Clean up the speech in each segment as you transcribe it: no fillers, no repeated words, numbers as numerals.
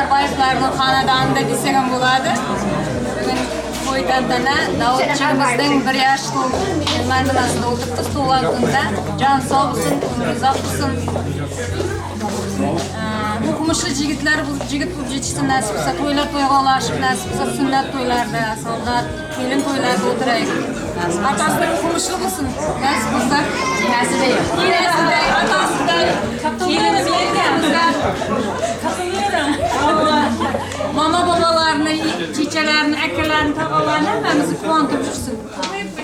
Saparbayevlarning xonadonida desak ham bo'ladi. Bugun to'y tantana Davudchigimizning 1 yosh manzilasida o'tiribmiz tug'ilgan kunda. Jon sog' bo'lsin, umri uzoq bo'lsin. O'qimishli yigitlar yigit bo'lib yetishsin nasib bo'lsa, to'ylar to'yga ulashib nasib bo'lsa, sunnat to'ylarda, soldat, kelin to'ylarda o'tiraylik. Otasi o'qimishli bo'lsin, nasib bo'lsa. Enasiday, enasiday, otasiday, kelinimizda. Mama babalarni, chechalarini, akalarini, tog'alarini hammamizni quvontirib yursin.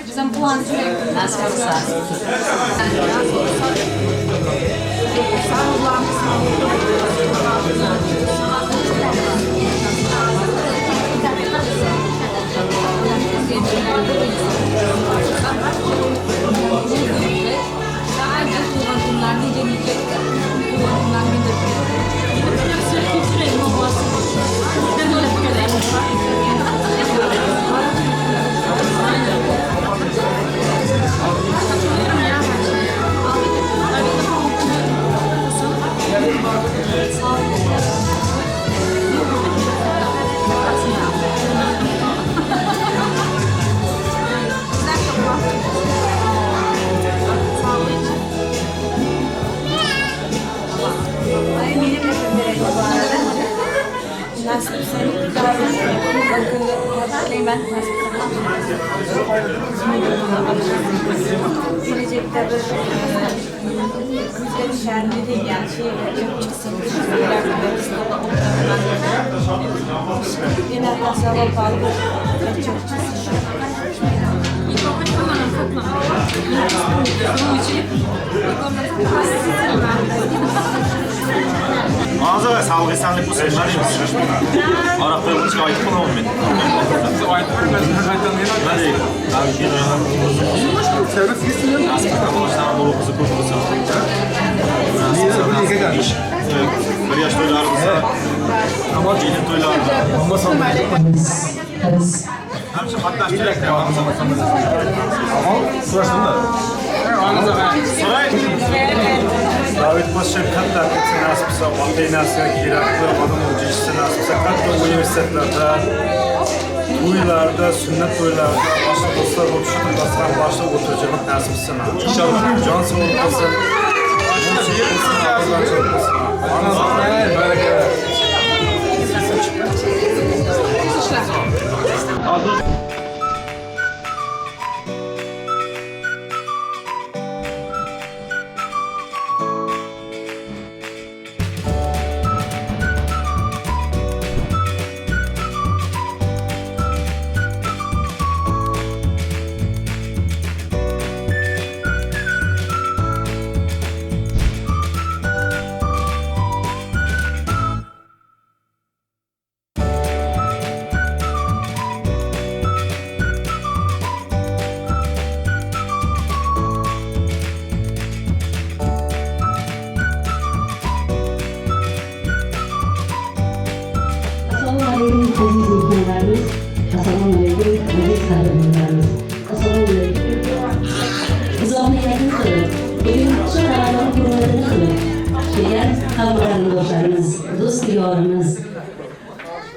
Biz ham quvonib yuraylik. Nasib bo'lsa. Gelecekte bir kuzga tusharmi degan chiqsin. Ağzı sağlık esenlik bu senin. Arap koyulmuş ki aytıp bunu olmayın. Ben değil. Ben bir şey Bir yaş toylarımızda, gelin toylarımızda. Hemşe hatta David Paşa katta nasipse, ota-enasiga kerakli odam bo'lishni nasipse, katta universitetlarda, to'ylarda, sunnat to'ylarida boshqa do'stlar bo'lib shu dasturxon boshida o'tirishni nasib etsin. Inshaalloh jon sog'lik bo'lsin. Assalomu alaykum aziz mehmonlarimiz, assalomu alaykum aziz qadrdonlarimiz, assalomu alaykum. Uzoqni yaqin qilib, bugun shu g'alabani hurmatini qilib kelgan hamma qarindoshlarimiz, do'st yorimiz,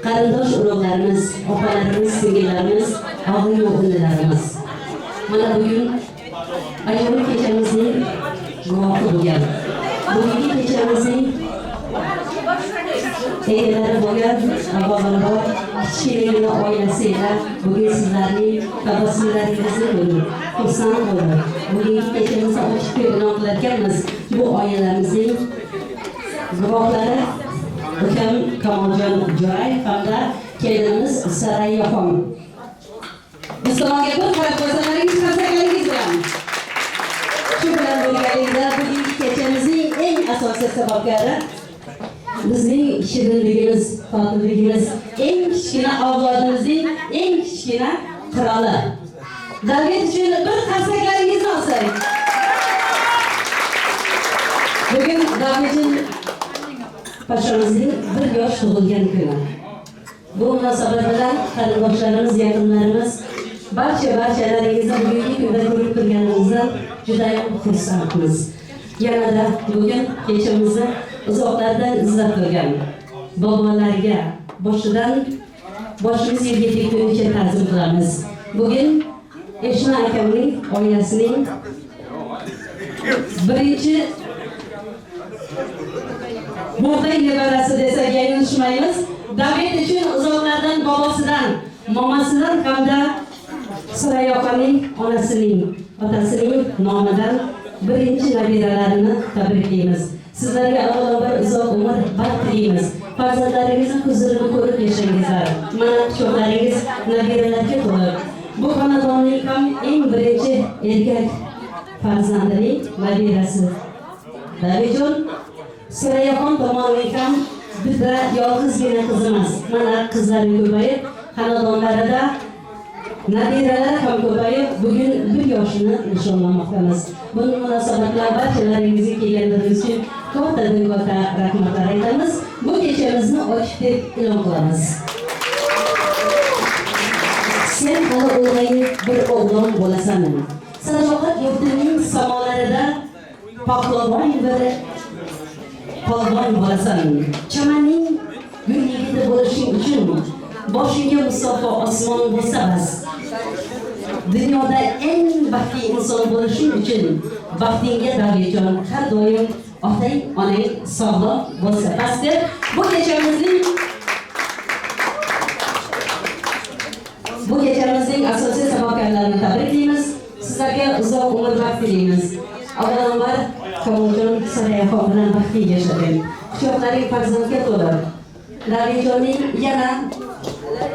qarindosh urug'larimiz, opalarimiz, singillarimiz, og'ayni inilarimiz. Mana bugun ajoyib kechamizning guvohi bo'lgan, bugungi kechamizning egalari bo'lgan avvalambor kichkinagina oilasi ila bugun sizlarning tabassumlaringizni ko'rib xursand bo'lib bugungi kechamizni ochiq e'lon qilarkanmiz. Bu oilamizning guvohlari ukam Kamoljon Jo'rayev hamda kelinimiz Sarayyoxon. Biz tomonga bir qarab qo'ysalaringiz, qarsaklaringiz bilan. Shu bilan birgalikda bugungi kechamizning eng asosiy sababkori bizning shirinligimiz, totliligimiz, eng kichkina avlodimizning eng kichkina qiroli. David uchun bir qarsaklaringizni olsak. Bugun Davidjon pashamizning 1 yosh tug'ilgan kuni. Bu munosabat bilan qarindoshlarimiz, yaqinlarimiz, barchalaringizni bugungi kunda ko'rib turganimizdan juda ham xursandmiz. Yanada bugun kechamizni uzoqlardan izlab turgan bobolarga boshidan boshimiz yerga tekkunicha ta'zim qilamiz. Bugun Eshma akamning oilasining birinchi bug'doy nevarasi desak yanglishmaymiz. David uchun uzoqlardan bobosidan, momasidan hamda Surayopaning onasining, otasining nomidan birinchi nabiralarini tabriklaymiz. Sizlarga avvalambor uzoq umr, baxt tilaymiz. Farzandlaringizni huzurini ko'rib yashangizlar. Mana quchoqlaringiz nabiralarga to'lib. Bu xonadonning ham eng birinchi erkak farzandining nabirasi Davidjon, Surayaxon tomonining ham bitta yolg'izgina qizimiz. Mana qizlari ko'payib, xonadonlarida nabiralar ham ko'payib, bugun bir yoshini nishonlamoqdamiz. Buni munosabat bilan barchalaringizga kelganligingiz uchun kattadan katta rahmatlar aytamiz. Bu kechamizni ochiq deb e'lon qilamiz. Sen hali ulg'ayib bir o'g'lon bo'lasan. Sadoqat yurtining samolarida pahlavon bir polvon bo'lasan. Chamanning gul yigiti bo'lishing uchun boshingga musaffo osmon bo'lsa bas. Dunyoda eng baxtli inson bo'lishing uchun baxtingga Davidjon har doim otang, onang sog'lom bo'lsa bas deb bu kechamizning asosiy sababkorlarini tabriklaymiz. Sizlarga uzoq umr baxt tilaymiz. Avvalambor Kamoljon Sarayaxon bilan baxtli yashading. Quchoqlaring farzandga to'lib, Davidjonning yana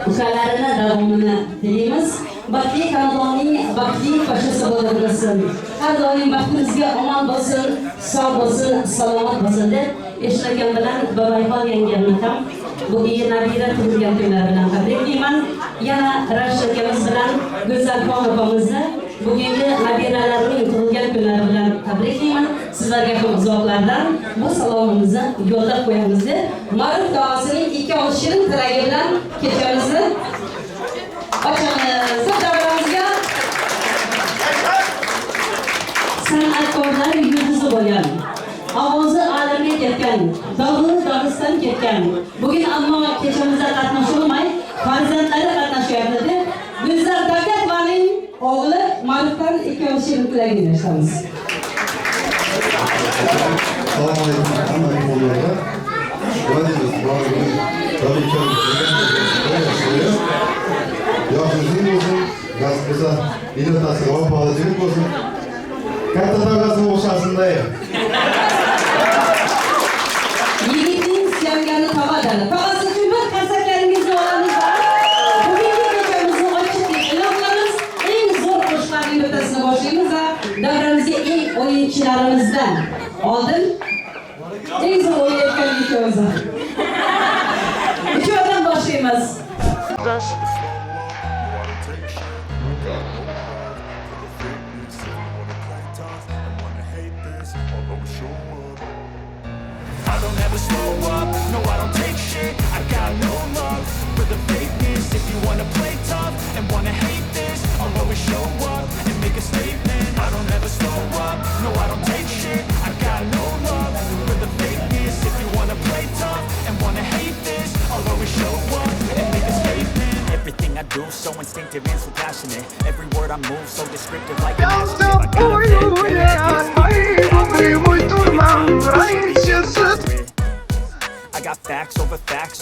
ukalarini davomini tilaymiz. Baxtli xonadonning baxtli poshasi bo'lib o'tsin. Har doim baxtimizga omon bo'lsin, sog' bo'lsin, salomat bo'lsin deb Eshakam bilan Babayxon yangamni ham bugungi nabira tug'ilgan kunlari bilan tabriklayman. Yana Rashid akamiz bilan Go'zalxon opamizni bugungi nabiralarining tug'ilgan kunlari bilan tabriklayman. Sizlarga ham uzoqlardan bu salomimizni yo'llab qo'yamiz deb Ma'ruf tog'asining ikki og'iz shirin tilagi bilan kechamizni ochamiz. Davramizga san'atkorlar yulduzi bo'lgan, ovozi olamga ketgan, dog'i dog'isdan ketgan. Bugun ammo kechamizda qatnasholmay, farzandlari qatnashyapti deb Gulzar Davlatovaning o'g'li Ma'rufdan ikki og'iz shirin tilagini eshitamiz. Assalomu alaykum hamma mehmonlarga. Yosh uzun bo'lsin, nasib bo'lsa, el otasi vafoli jigit bo'lsin. Katta tog'asini o'xshasin dayı. Yigitning suyangani tog'adan. Tog'asi uchun bir qarsaklaringizni olamiz. Bugungi kechamizni ochiq deb e'lon qilamiz. Eng zo'r qo'shiqlarning bittasini boshlaymiz va davramizga eng o'yinchilarimizdan oldin eng zo'r o'ynayotgan ikkovimizdan. Uchovdan boshlaymiz. I don't ever slow up, no I don't take shit. I got no love for the fakeness. If you wanna play tough and wanna hate this, I'll always show up and make a statement. I don't ever slow up, no I don't take shit. I got no love for the fakeness. If you wanna play tough and wanna hate this, I'll always show up and make a statement. Everything I do, so instinctive and so passionate. Every word I move, so descriptive like an adjective. I got a I got facts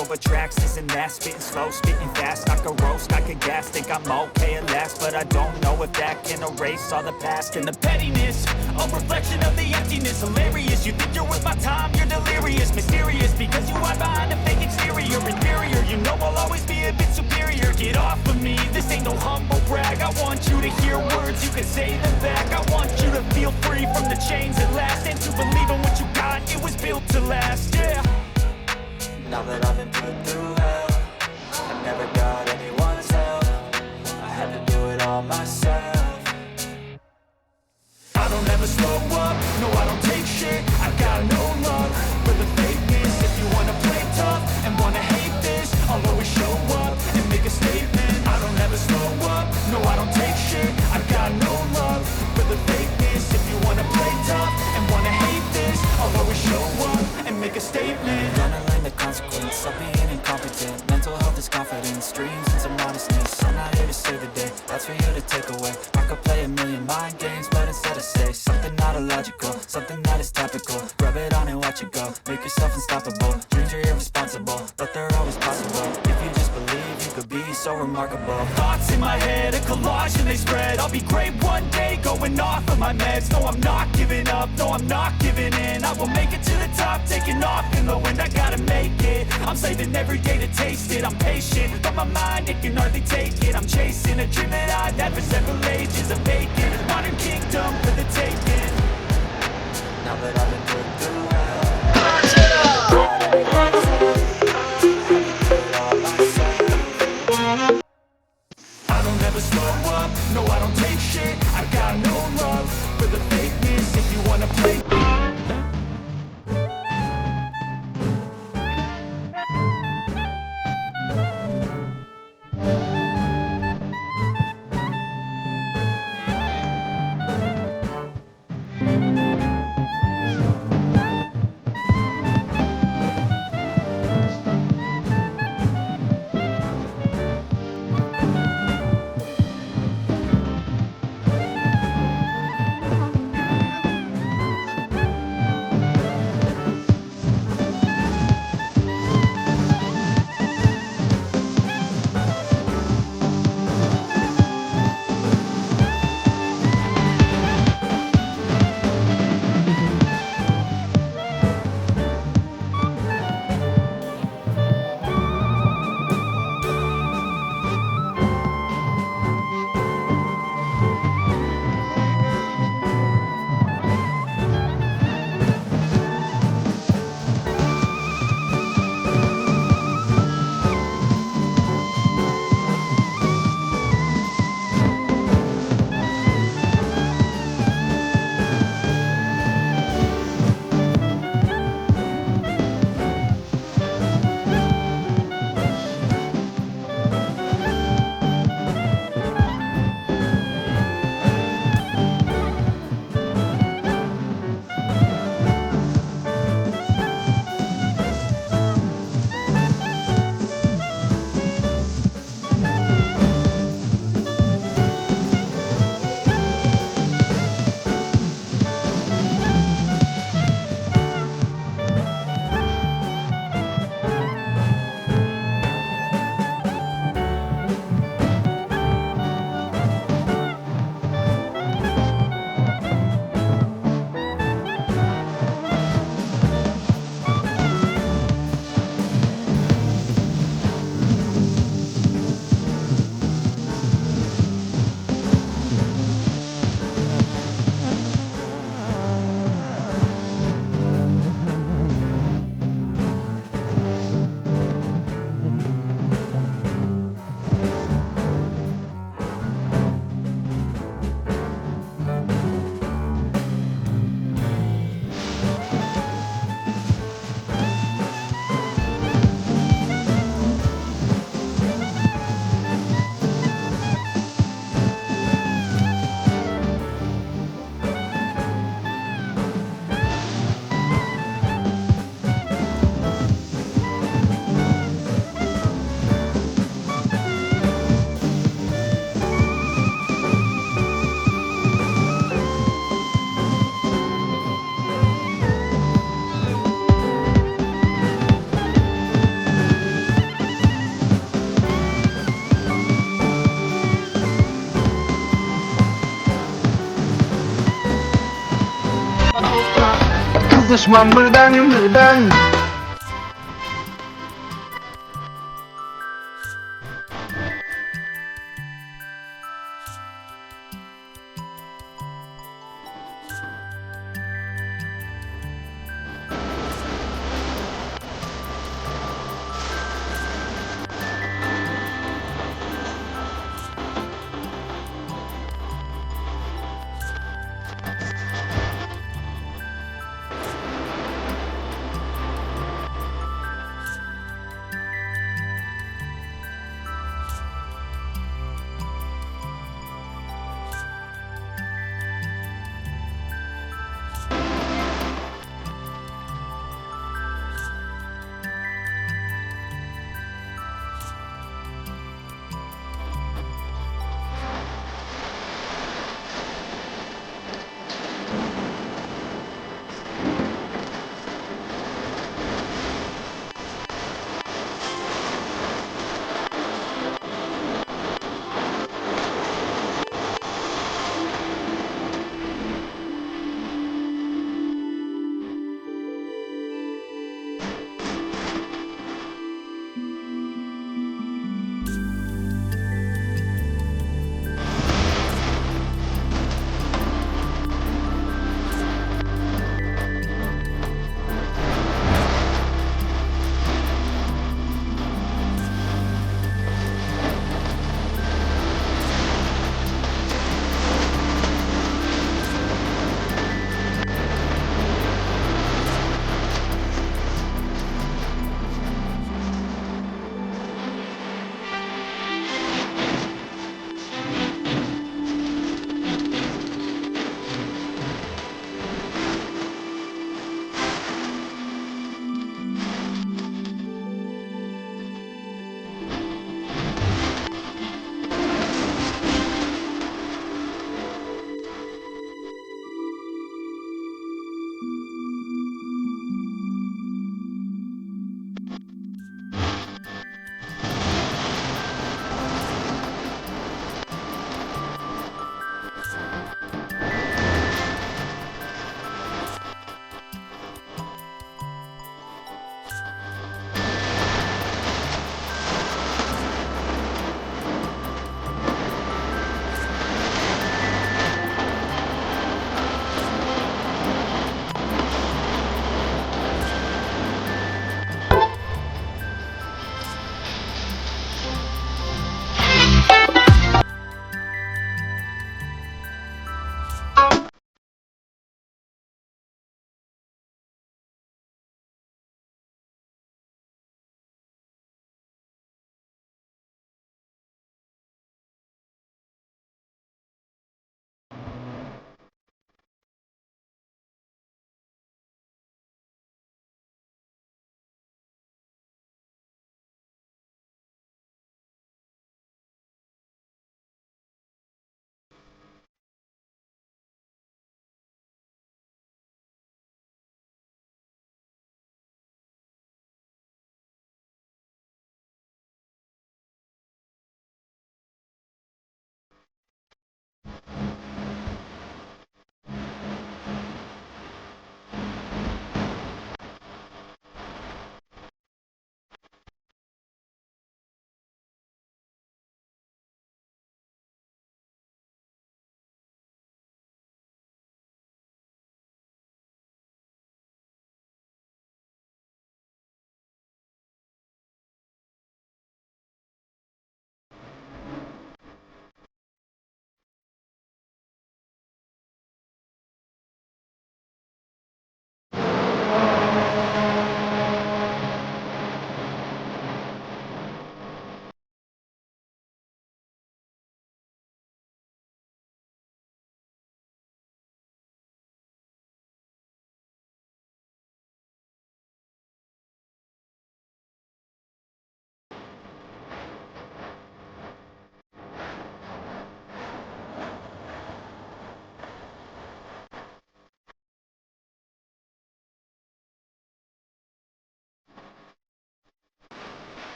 over tracks, this and that, spitting slow, spitting fast. I could roast, I could gas, think I'm okay at last, but I don't know if that can erase all the past and the pettiness, a reflection of the emptiness. Hilarious, you think you're worth my time, you're delirious, mysterious, because you hide behind a fake exterior, inferior. You know I'll always be a bit superior. Get off of me, this ain't no humble brag. I want you to hear words, you can say them back. I want you to feel free from the chains at last, and to believe in what you got, it was built to last, yeah. Now that I've been put through hell, I never got anyone's help. I had to do it all myself. I don't ever slow up, no I don't take shit. I got no love for the fakeness. If you wanna play tough and wanna hate this, I'll always show up and make a statement. I don't ever slow up, no I don't take shit. I got no love for the fakeness. If you wanna play tough and wanna hate this, I'll always show up and make a statement. Gonna learn the consequence is topical. Rub it on and watch it go. Make yourself unstoppable. Dreams are irresponsible, but they're always possible. If you just believe, you could be so remarkable. Thoughts in my head, a collage and they spread. I'll be great one day, going off of my meds. No, I'm not giving up, no, I'm not giving in. I will make it to the top, taking off in the wind. I gotta make it, I'm saving every day to taste it. I'm patient, but my mind, it can hardly take it. I'm chasing a dream that I've had for several ages. A vacant modern kingdom for the taking. Now that I've been put through hell, I don't ever slow up, no I don't take shit. I got no love for the fakeness. If you wanna play. Düşman birden birden.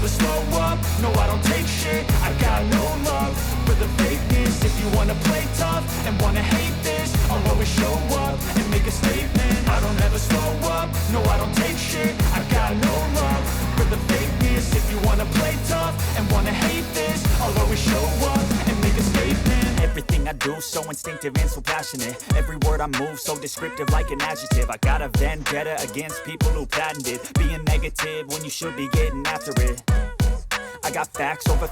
ever slow up, no I don't take shit. I got no love for the fakeness. If you wanna play tough and wanna hate this, I'll always show up and make a statement. I don't ever slow up, no I don't take shit. I got no love for the fakeness. If you wanna play tough and wanna hate this, I'll always show up and make a statement. Everything I do, so instinctive and so passionate. Every word I move, so descriptive like an adjective. I got a vendetta against people who patented being negative when you should be getting after it. I got facts over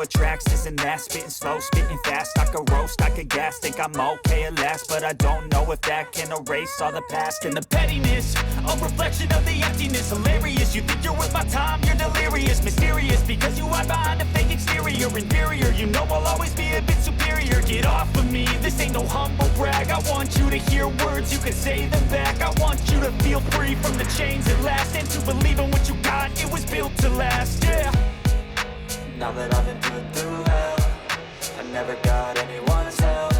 tracks, this and that. Spitting slow, spitting fast, I could roast, I could gas. Think I'm okay at last, but I don't know if that can erase all the past. And the pettiness, a reflection of the emptiness. Hilarious, you think you're worth my time, you're delirious. Mysterious, because you hide behind a fake exterior. Inferior, you know I'll always be a bit superior. Get off of me, this ain't no humble brag. I want you to hear words, you can say them back. I want you to feel free from the chains at last. And to believe in what you got, it was built to last, yeah. Now that I've been put through hell, I never got anyone's help.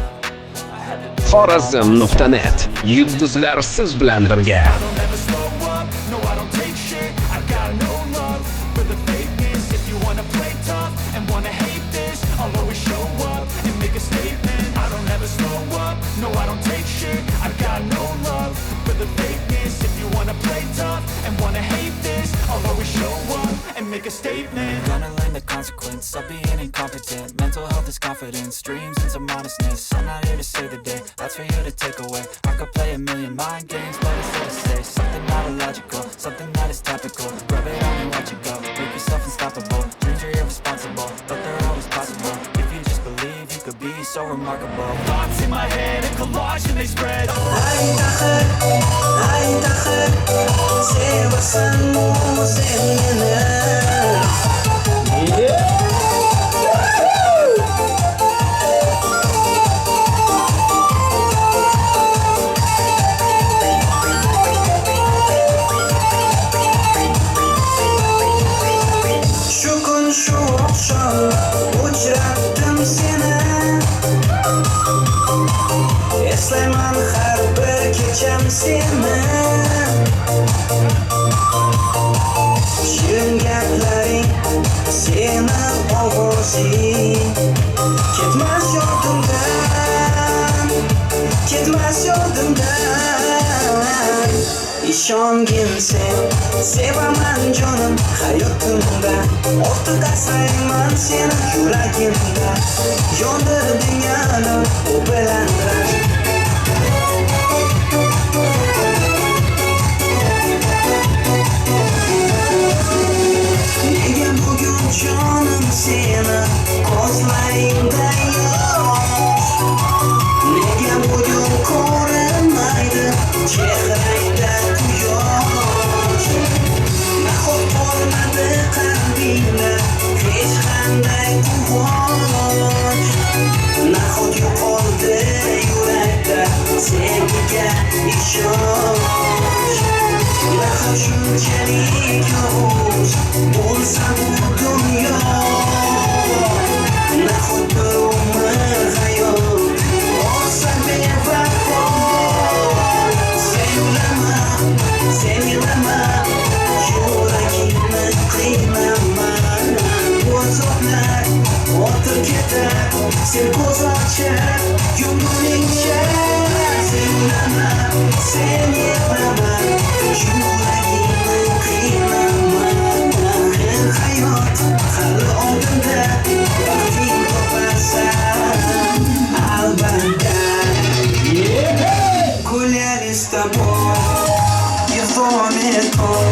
I had to do Xorazm.net yulduzlar siz bilan birga. I don't ever slow up, no I don't take shit. I got no love for the fakeness. If you wanna play tough and wanna hate this, I'll always show up and make a statement. I don't ever slow up, no I don't take shit. I got no love for the fakeness. If you wanna play tough and wanna hate this, I'll always show up and make a statement. Gonna learn the consequence of being incompetent. Mental health is confidence, dreams and some honestness. I'm not here to save the day, that's for you to take away. I could play a million mind games, but instead I say something not illogical, something that is topical. Rub it on and watch it go, make yourself unstoppable. Dreams are irresponsible, but they're always possible. If you just believe, you could be so remarkable. Thoughts in my head, a collage and they spread. Ay taxir, sevasan sen meni. Shu kun shu oqshom uchratdim seni. Eslayman har bir kecham seni. Shirin gaplaring, seni ovozing ketmas yodimdan, ketmas yodimdan. Ishongin sen, sevaman jonim hayotimda. Ortiq asrayman seni yuragimda. Yondirding alam u bilan rashk. Nega bugun jonim seni ko'zlaringda yosh? Nega bugun ko'rinmaydi chehrangda quyosh? Nahot qolmadi qalbingda hech qanday quvonch? Nahot yo'qoldi yurakda sevgiga ishonch? Nahot shunchalik yovuz bo'lsa bu dunyo? Nahot bir umr hayot bo'lsa bevafo? Sen o'lama, sen yig'lama, yuragingni qiynama. Bu azoblar o'tib ketar, sen ko'z ochib yumguningcha. Sen o'lama, sen yig'lama, yuragingni qiynama. Hayot hali oldinda, vaqting toparsan albatta. Гуляли с тобой и в доме твой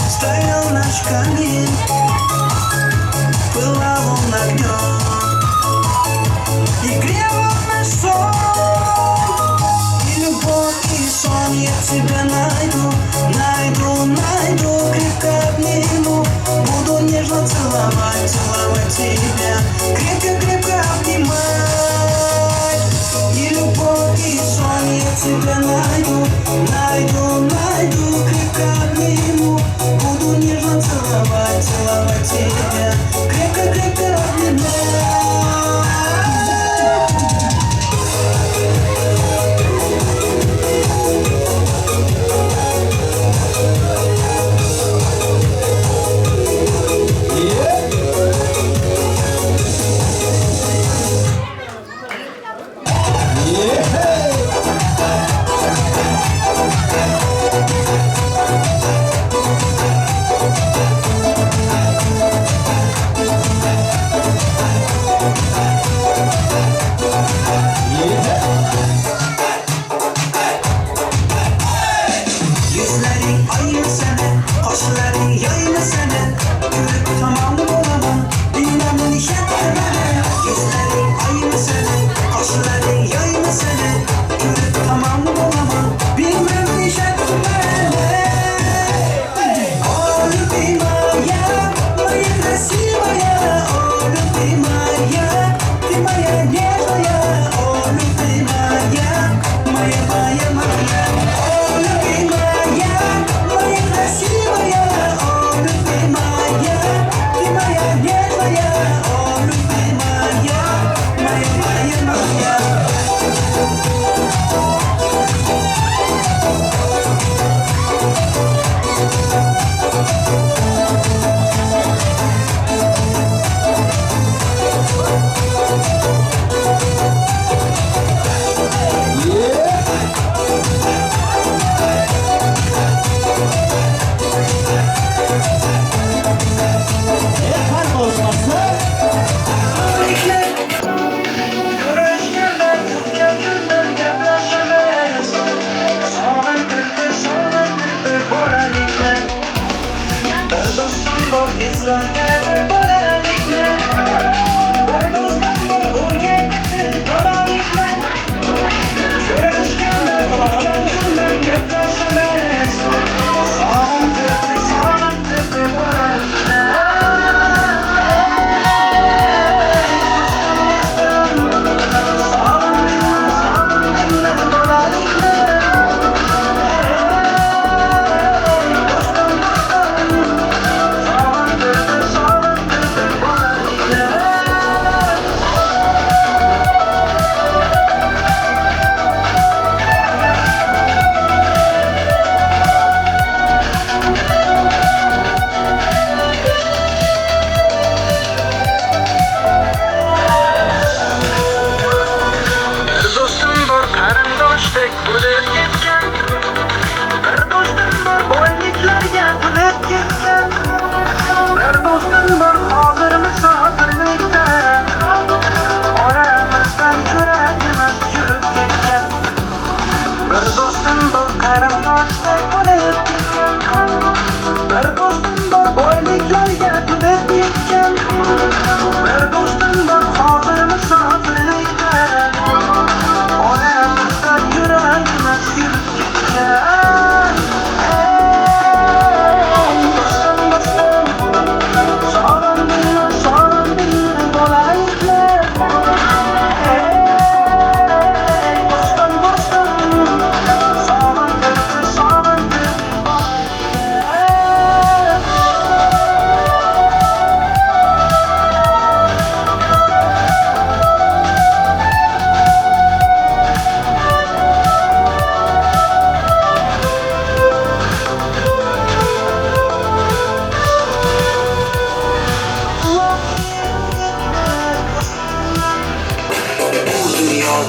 стоял наш камин, пылал он огнем и грел наш сон. И любовь, и сон, я тебя найду, найду, найду, крепко обниму. Буду нежно целовать, целовать тебя, крепко-крепко обнимать. И любовь, и сон, я тебя найду, найду, найду, крепко обниму. Буду нежно целовать, целовать.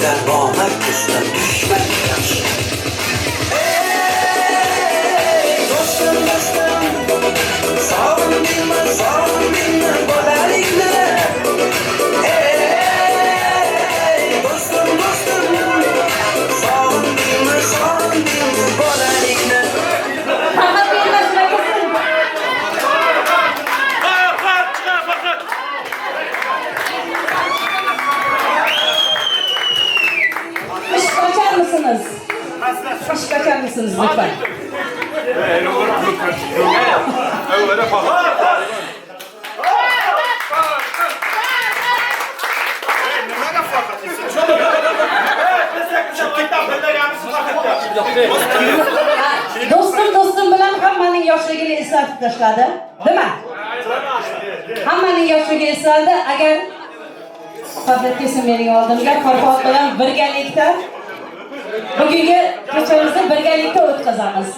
Birodar nomard do'stdan dushman yaxshi. Ey do'stim, do'stim, sog'indingmi, sog'indingmi bolalikni? Ey do'stim, do'stim, sog'indingmi, sog'indingmi bolalikni? Işık açar mısınız lütfen? Dostum dostum bilan hammaning yoshligini eslatib tashladi, değil mi? Hammaning yoshligi eslandı. Agar Farhod kelsin mening oldimga, Farhod bilan birgalikda bugungi kechamizni birgalikda o'tkazamiz.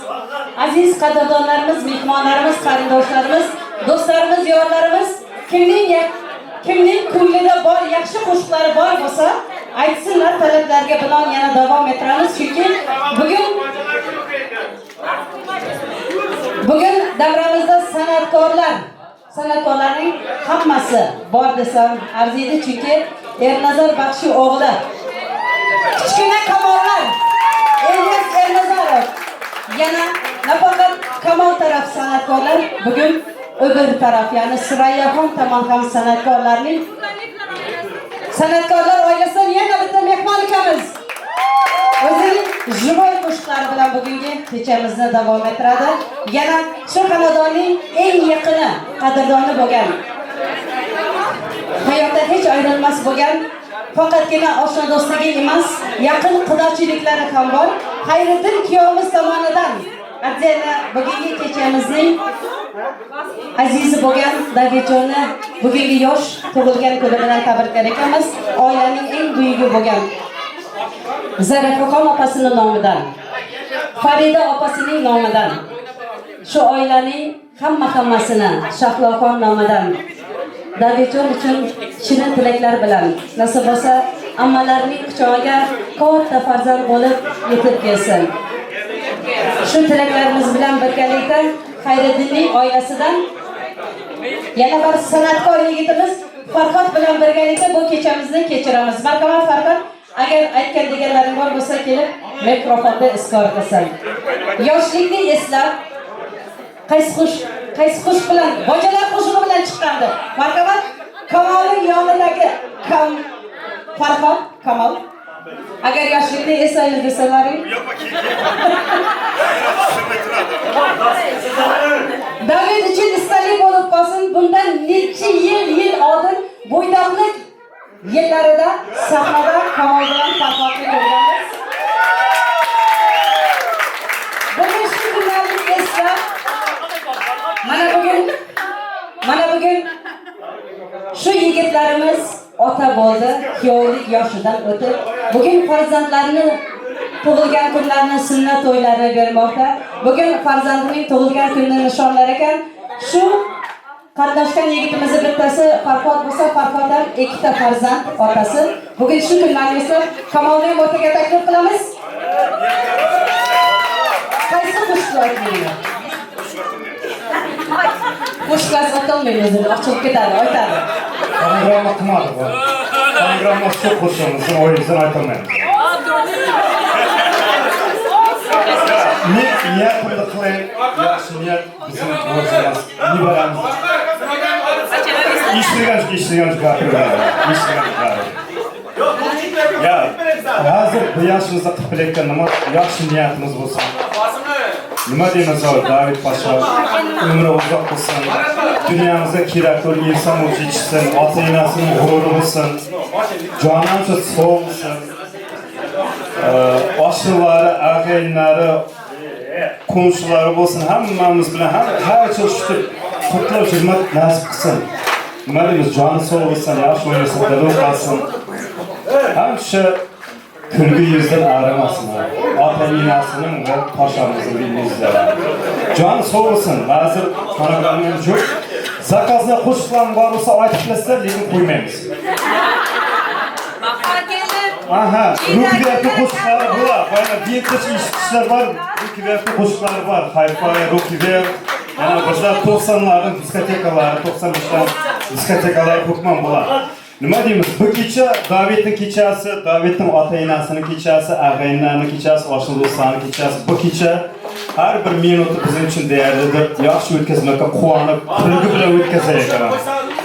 Aziz qadrdonlarimiz, mehmonlarimiz, qarindoshlarimiz, do'stlarimiz, yorlarimiz, kimning ko'nglida bor yaxshi qo'shiqlari bor bo'lsa, aytsinlar, talablarga binoan yana davom ettiramiz, chunki bugun davramizda san'atkorlarning hammasi bor desam arziydi, chunki Ernazar Baxshi o'g'li kichkina Kamollar, Elias Ernazarov, yana nafaqat Kamol taraf san'atkorlar, bugun o'bir taraf, ya'ni Surayyaxon tomon ham san'atkorlarning san'atkorlar oilasidan yana bitta mehmon ukamiz o'zining живой qo'shiqlari bilan bugungi kechamizni davom ettiradi. Yana shu xonadonning eng yaqini, qadrdoni bo'lgan, hayotda hech ayrilmas bo'lgan, faqatgina oshna do'stligi emas, yaqin qudochiliklari ham bor. Xayriddin kuyovimiz tomonidan отдельно bugungi kechamizning azizi bo'lgan Davidjonni bugungi yosh tug'ilgan kuni bilan tabriklar ekanmiz. Oilaning eng buyugi bo'lgan Zarafaxon opasining nomidan, Farida opasining nomidan, shu oilaning hammasini Shahloxon nomidan Davidjon uchun shirin tilaklar bilan nasib bo'lsa ammalarining quchog'iga katta farzand bo'lib yetib kelsin. Shu tilaklarimiz bilan birgalikda Xayriddinning oilasidan yana bir san'atkor yigitimiz Farhod bilan birgalikda bu kechamizni kechiramiz. Marhamat Farhod, agar aytgan deganlaring bor bo'lsa kelib mikrofonda izhor qilsin. Yoshlikni eslab qaysi qo'shiq bilan, bojalar qo'shig'i bilan chiqqandi. Marhamat, Kamolning yonidagi Farhod, Kamol. Agar yoshlikni eslaymiz desalaring. David uchun istalik bo'lib qolsin, bundan necha yil oldin bo'ydoqlik yillarida sahnada Kamol bilan Farhodni ko'rganmiz. Bugun shu kunlarni eslab, mana bugun shu yigitlarimiz ota bo'ldi, kuyovlik yoshidan o'tib, bugun farzandlarini tug'ilgan kunlarini sunnat to'ylarini bermoqda. Bugun farzandining tug'ilgan kunini nishonlar ekan, shu qatnashgan yigitimizni bittasi Farhod bo'lsa, Farhod ham ikkita farzand otasi. Bugun shu kunlarni eslab Kamolni ham o'rtaga taklif qilamiz. Qaysi qo'shiqni aytmaydi? Qo'shiqlar aytolmaymiz, ochilib ketadi, aytadi. Fonogramma qilmadik. Fonogramma shu qo'shig'imizni o'yimizdan aytolmaymiz. Niyatimni qiling, yaxshi niyat bizim o'zimiz, nevaramiz. Eshitgan gapirmaydi. Ya, hozir bu yoshimizda qilib kelayotgan nima yaxshi niyatimiz bo'lsin. Nima deymiz, David Pasha umri uzoq bo'lsin, dunyomizda kerakli inson bo'lib yetishsin, ota-onasining g'ururi bo'lsin, joni ancha sog' bo'lsin, oshilari, ag'aynlari, qo'shilari bo'lsin, hammamiz bilan har xil shutib qutlab xizmat nasib qilsin. Nima deymiz, joni sog' bo'lsin, yaxshi universitetda o'qisin. Hamsha kulgi yuzdan arimasin. Ota-onasining va pashamizning yuzlari. Joni sog' bo'lsin. Hozir fonogramma ham yo'q. Zakazda qo'shiqlar bor bo'lsa aytib bilasizlar, lekin qo'ymaymiz. Aha, Rocky qo'shiqlari bor. Boya vintage eshitishlar bor, Rocky qo'shiqlari bor. Hi-Fi, Rocky. Yana bizlar 90'larning diskotekalari, 95'lar diskotekalari ko'pman bular. Nima deymiz? Bu kecha Davidning kechasi, Davidning ota-enasining kechasi, ag'aynlarning kechasi, oshna do'stlarning kechasi. Bu kecha har bir minuti bizim uchun değerlidir. Yaxshi o'tkazmoqqa quvonib, kulgi bilan o'tkazaylik.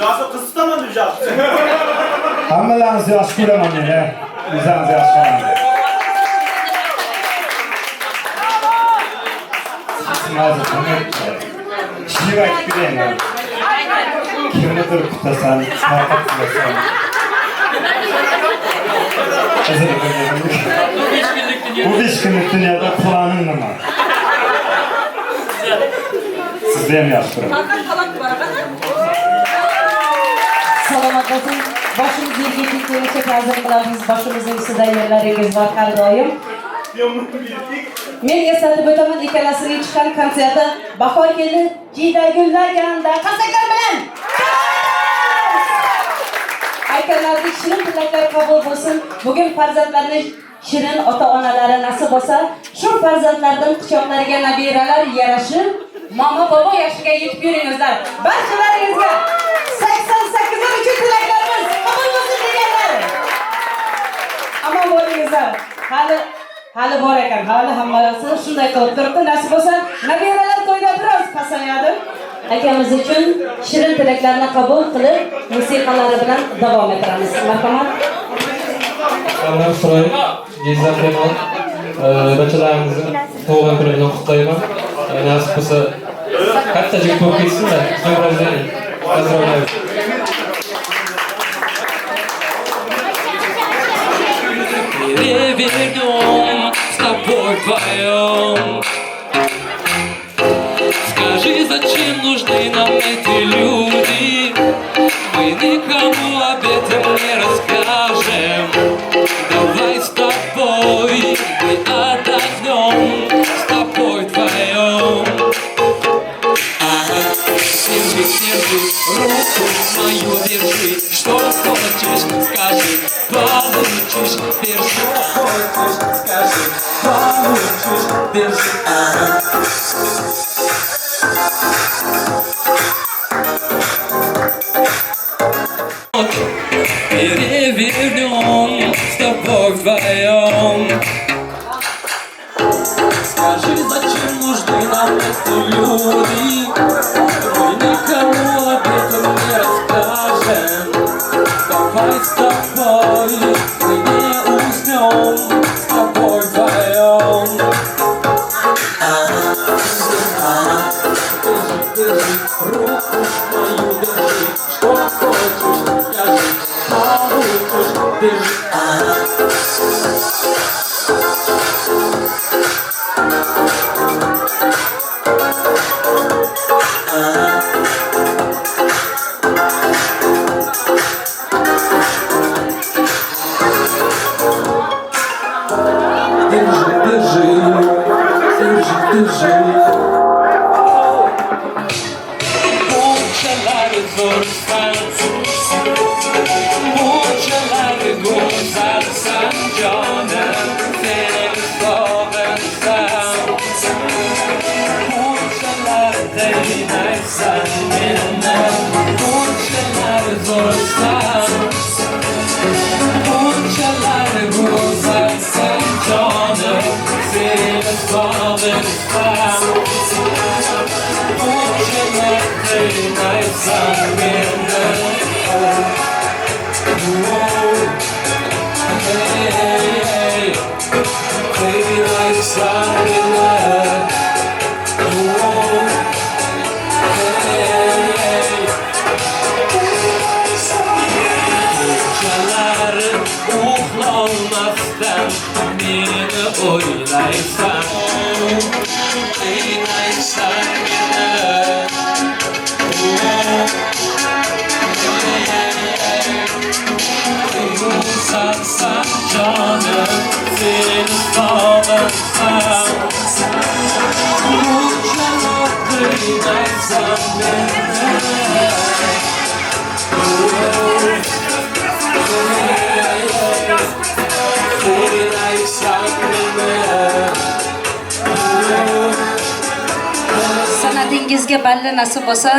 Yoshi qiz tutaman deb javob. Hammalaringizni yaxshi ko'raman men, o'zingizni yaxshi ko'raman. She'r aytib beraymi? Kimnidir kutasan, faqat qilasan. Bu 5 kunlik dunyoda planing nima? Sizni ham yaxshi ko'raman. Salomat bo'lsin. Boshimiz yerga tekkancha ta'zim qilamiz. Boshimizning ustida yerlaringiz bor har doim. Men eslatib o'taman, ikkalasining chiqqan konserti bahor keldi, jiyda gullaganda qarsaklar bilan. Aytganlaridek shirin tilaklar qabul bo'lsin. Bugun farzandlarni shirin ota-onalari nasib bo'lsa, shu farzandlardan quchoqlariga nabiralar yarashib, mama bobo yoshiga yetib yuringizlar. Barchalaringizga 88 uchun tilaklarimiz qabul bo'lsin deganlar. Amon bo'lingizlar. Hali bor ekan, hali hammasi shunday qilib turibdi. Nasib bo'lsa, nabiralar to'yda biroz pasayadi. Akamiz uchun shirin tilaklarni qabul qilib, musiqalari bilan davom ettiramiz. Marhamat. Salom so'rayman. Jizzax Remon barchalarimizni tug'ilgan kuni bilan qutlayman. Nasib bo'lsa, katta yigit bo'lib ketsinlar. Поздравляю. Перевернем с тобой вдвоем. Скажи, зачем нужны нам эти люди? Мы никому об этом не расскажем. Давай с тобой мы отдохнем, с тобой вдвоем. Ага, держи, держи, руку мою держи. Что хочешь, скажи, получишь. Держи, хочешь, скажи, получишь. Держи, ага. Перевернем с тобой вдвоем. Скажи, зачем нужны нам эти люди? Мы никому об этом не расскажем. Давай с тобой мы не уснем, с тобой вдвоем. Ага, ага, держи, держи, руку мою держи. Что хочешь, скажи, получишь, держи. Ага. Держи, держи, держи, держи. Bunchalar zo'rsan, bunchalar go'zalsan jonim, seni sog'insam. Bunchalar qiynaysan meni, bunchalar zo'rsan, bunchalar go'zalsan jonim, seni sog'insam. Bunchalar qiynaysan meni. Hey, qiynaysan meni. Kechalar uxlolmasdan meni o'ylaysan, qiynaysan meni. Go'zalsan jonim, seni sog'insam. Bunchalar qiynaysan meni. Balingizga balli nasib bo'lsa,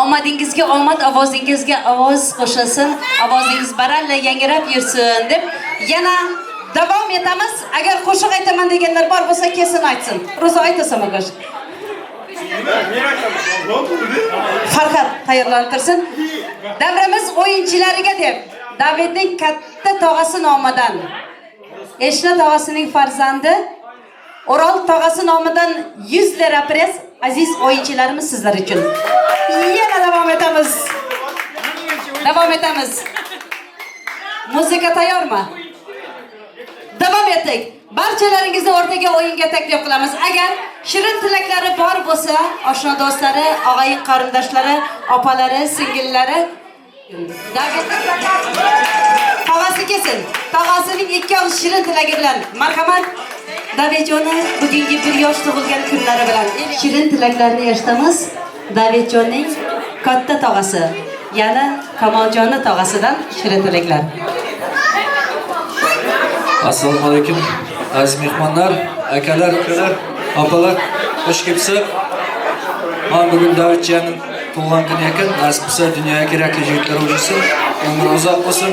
omadingizga omad, ovozingizga ovoz qo'shilsin, ovozingiz baralla yangrab yursin deb yana davom etamiz. Agar qo'shiq aytaman deganlar bor bo'lsa, kelsin aytsin. Ro'za aytasanmi qo'shiq? Farhad tayyorlanib tursin. Davramiz o'yinchilariga deb Davidning katta tog'asi nomidan, Eshna tog'asining farzandi Orol tog'asi nomidan 100 lira press aziz o'yinchilarimiz sizlar uchun. Yana davom etamiz. Davom etamiz. Muzika tayyormi? Davom etdik. Barchalaringizni o'rtaga o'yinga taklif qilamiz. Agar shirin tilaklari bor bo'lsa, oshna do'stlari, og'ayin qarindoshlari, opalari, singillari tog'asi kelsin. Tog'asining ikki og'iz shirin tilagi bilan marhamat. Davidjoni bugungi bir yosh tug'ilgan kunlari bilan shirin tilaklarni eshitamiz. Davidjonning katta tog'asi, ya'ni Kamoljonni tog'asidan shirin tilaklar. Assalomu alaykum aziz mehmonlar, akalar, ukalar, opalar, xush kelibsiz. Mana bugun Davidjonning tug'ilgan kuni ekan. Nasib bo'lsa dunyoga kerakli yigitlar o'lsin, umri uzoq bo'lsin.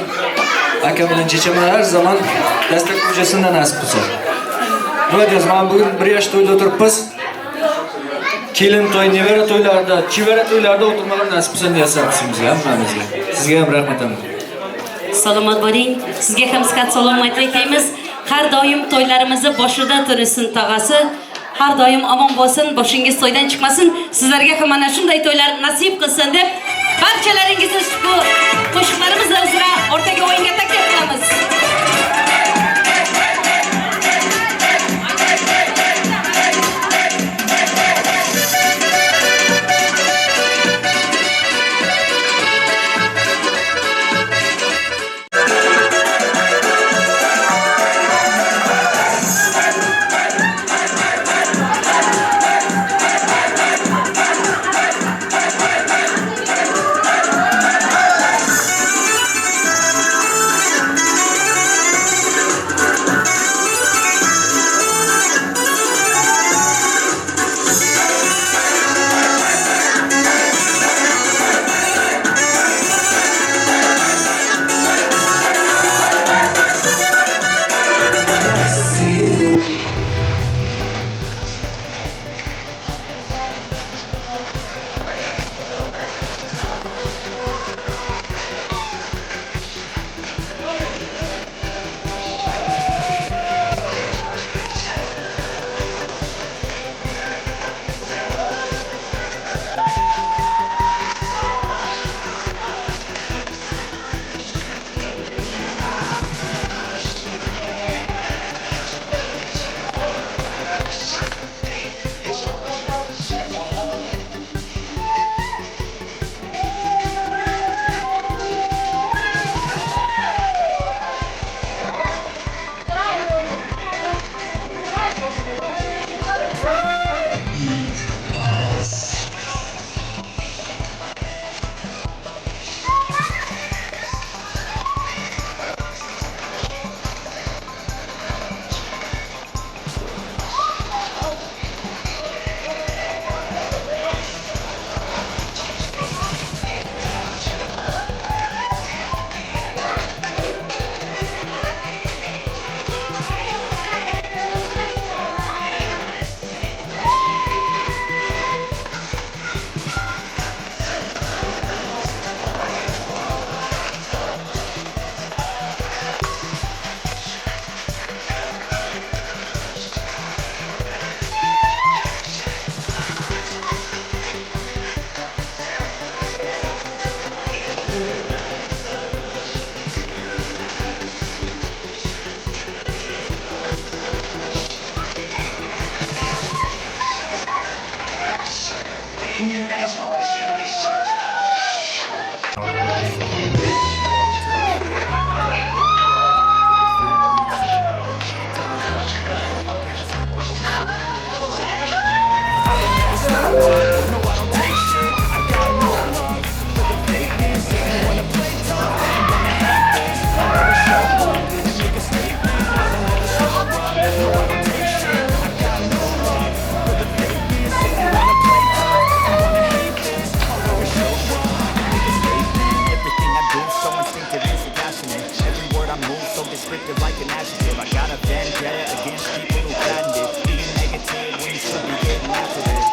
Akam bilan checham har zamon dastak o'ljasin nasib bo'lsa. Nima deysiz? Mana bugun bir yosh to'yda o'tiribmiz. Kelin to'y, nevara to'ylarida, chevara to'ylarida o'tirmagan nasib bo'lsa niyat qilsin hammamizga. Sizga ham rahmat. Salomat bo'ling. Sizga ham sihat salomatlik tilaymiz. Har doim to'ylarimizni boshida tursin tog'asi. Har doim omon bo'lsin, boshingiz to'ydan chiqmasin. Sizlarga ham mana shunday to'ylar nasib qilsin deb barchalaringizni bu qo'shiqlarimiz uzra o'rtaga o'yinga taklif qilamiz. Descriptive like an adjective. I got a vendetta against people who patented being negative when you should be getting after it.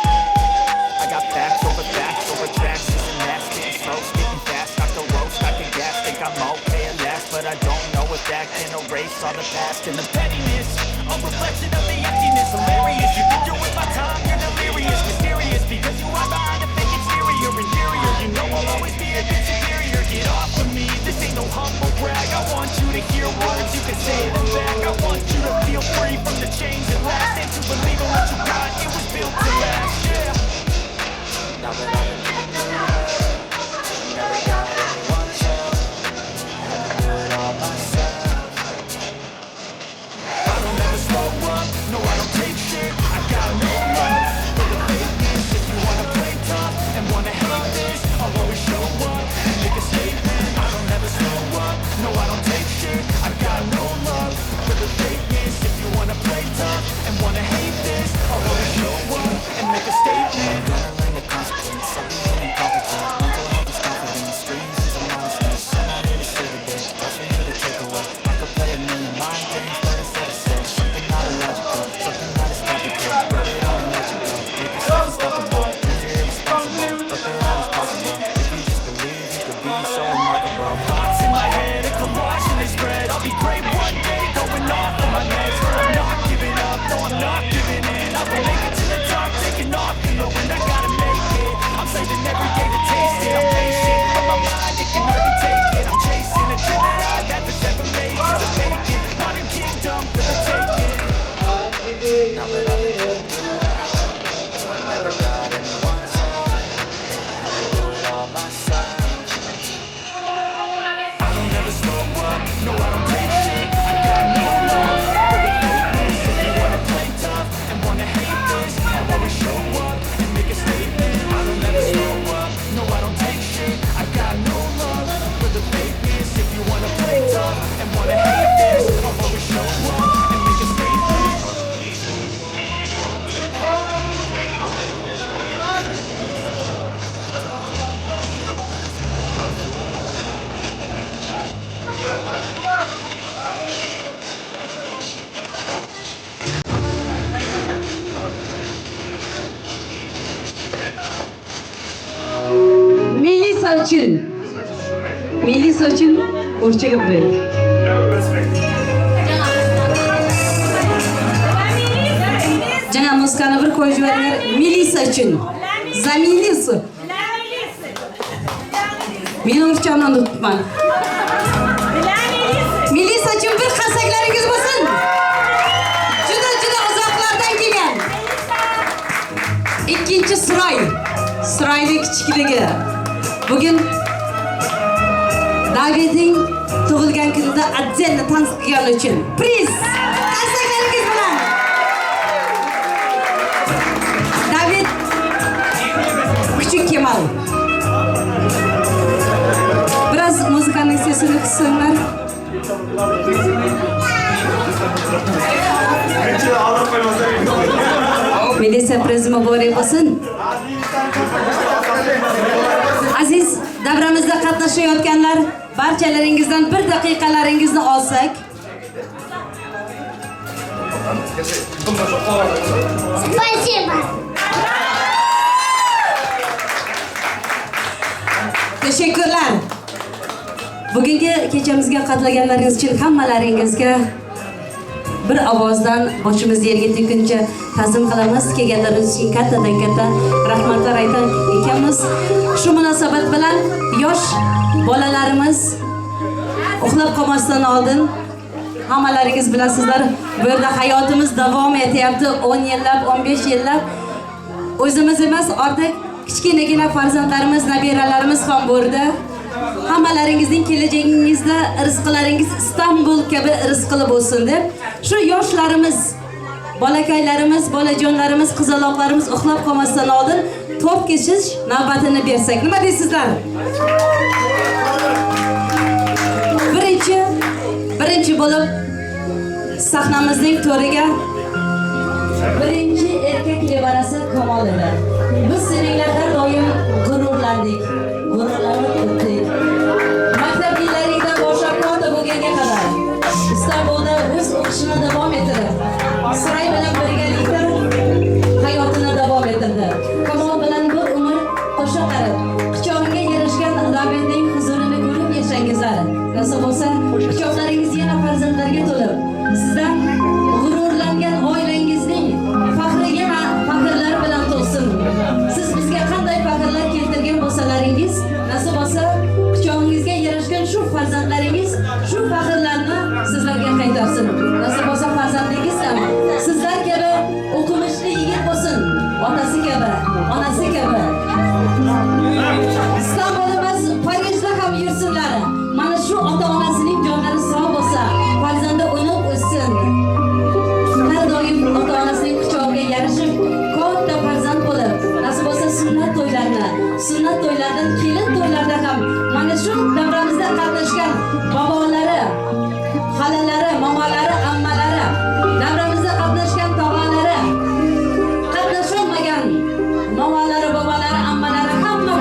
I got facts over tracks, this and that, spitting slow, spitting fast. I could roast, I could gas, think I'm okay at last, but I don't know if that can erase all the past and the pettiness, a reflection of the emptiness. Hilarious, you think you're with my time, you're delirious, mysterious, because you hide behind a fake exterior, inferior. You know I'll always be a bit superior. Get off of me, this ain't no humble brag. I want you to hear words, you can say them back. I want you to feel free from the chains at last, and to believe in what you got, it was built to last, yeah. Now that I've been never got anyone's help, had to do it all myself. I don't ever slow up, no I don't take shit. I got no love for the fakeness. If you wanna play tough and wanna hate this, I'll always show up and make a statement. I don't ever slow up, no I don't take shit. I got no love for the fakeness. If you wanna play tough and wanna hate this, I'll always show up and make a statement. Gonna learn the consequence of being incompetent. Mental health is confidence, dreams and some honestness. I'm not here to save the day, that's for you to take away. I could play a million mind games, but instead I say something not illogical, something that is topical. Put it on and let you go, make yourself unstoppable. Dreams are irresponsible, but they're always possible. If you just believe, you could be so remarkable. Thoughts in my head, a collage and they spread. I'll be great one day, going off of my meds. I'm not giving up, no I'm not giving in. I will make it to the top, taking off in the wind. I gotta make it, I'm saving every day to taste it. I'm patient, but my mind, it can hardly take it. I'm chasing a dream that I've had for 7 days. It's a vacant modern kingdom for the taking. Now that I've been put through, I never got anyone's help, had to do it all myself. I don't ever slow up, no I don't take shit. I got no love for the fakeness. If you wanna play tough and wanna hate this, I'll always show up and make a statement. I don't ever slow up, no I don't take shit. I got no love for the fakeness. If you wanna play tough and wanna hate this, I'll always show up and make a statement. Melisa uchun. Melisa uchun o'rchaga bir. Jana muzikani bir qo'yib yuboringlar. Melisa uchun. За Мелису. Men o'rchamni unutibman. Melisa uchun bir qarsaklaringiz bo'lsin. Juda juda uzoqlardan kelgan. Ikkinchi Suroy. Suroyning kichikligi. Bugun Davidning tug'ilgan kunida отдельно tanz qilgani uchun priz. Qarsaklaringiz bilan. David Küçük Kemal. Biraz muzikanın sesini kıssınlar. Melisa priz muborak bo'lsin. Aziz davramizda qatnashayotganlar, barchalaringizdan bir daqiqalaringizni olsak. Спасибо. Teşekkürler. Bugungi kechamizga qatnaganlaringiz uchun hammalaringizga bir ovozdan boshimiz yerga tekkuncha ta'zim qilamiz. Kelganlaringiz uchun kattadan katta rahmatlar aytar ekanmiz. Shu munosabat bilan yosh bolalarimiz uxlab qolmasdan oldin hammalaringiz bilasizlar, bu yerda hayotimiz davom etyapti. 10 yillab, 15 yillab o'zimiz emas, ortiq kichkinagina farzandlarimiz, nabiralarimiz ham bu yerda. Hammalaringizning kelajagingizda rizqlaringiz Istanbul kabi rizqli bo'lsin deb shu yoshlarimiz, bolakaylarimiz, bolajonlarimiz, qizaloqlarimiz uxlab qolmasdan oldin tort kesish navbatini bersak. Nima deysizlar? Birinchi bo'lib sahnamizning to'riga birinchi erkak nevarasi Kamol edi. Biz seninglar har doim g'ururlandik, g'ururlanib o'tdik. Maktab yillaringdan boshlab katta bo'lganga qadar Istanbul sizdan quchoqlaringiz yana farzandlarga to'lib, sizdan g'ururlangan oilangizning faxri yana faxrlar bilan to'lsin. Siz bizga qanday faxrlar keltirgan bo'lsalaringiz, nasib bo'lsa quchog'ingizga yarashgan shu farzandlaringiz shu faxrlarni sizlarga qaytarsin. Nasib bo'lsa farzandingiz ham sizlar kabi o'qimishli yigit bo'lsin, otasi kabi, onasi kabi. İstanbul emas, Parijda ham yursinlar. Mana shu ota-onasining jonlari sog' bo'lsa, farzandi o'nib o'ssin. Har doim ota-onasining quchog'iga yarashib, katta farzand bo'lib, nasib bo'lsa sunnat to'ylarni, sunnat to'ylardan kelin to'ylarda ham mana shu davramizda qatnashgan bobolari, xalalari, momalari, ammalari, davramizda qatnashgan tog'alari, qatnasholmagan momalari, bobolari, ammalari,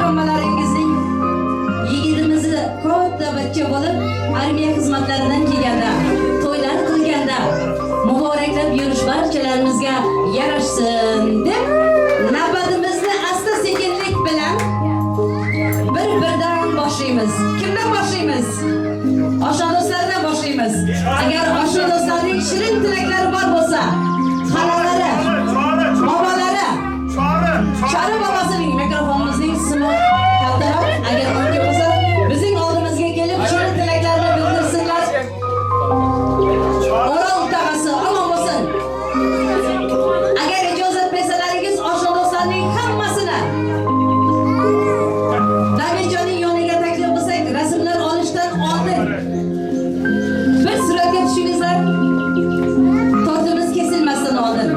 hammalaringizning yigitimizni katta bachcha bo'lib armiya xizmatlaridan kelganda, to'ylar qilganda muboraklab yurish barchalarimizga yarashsin deb navbatimizni asta-sekinlik bilan bir-birdan boshlaymiz. Kimdan boshlaymiz? Oshna do'stlardan boshlaymiz. Agar oshna do'stlarning shirin tilaklari bor bo'lsa, xalalari, bobolari, Chori bobosining mikrofonimizning simi kaltaroq, agar mumkin bo'lsa, bizning oldimizga kelib shirin tilaklarini bildirsinlar. O'rol tog'asi omon bo'lsin. Agar ijozat bersalaringiz, oshna do'stlarning hammasini Davidjonning yoniga taklif qilsak, rasmlar olishdan oldin bir suratga tushingizlar. Tortimiz kesilmasdan oldin.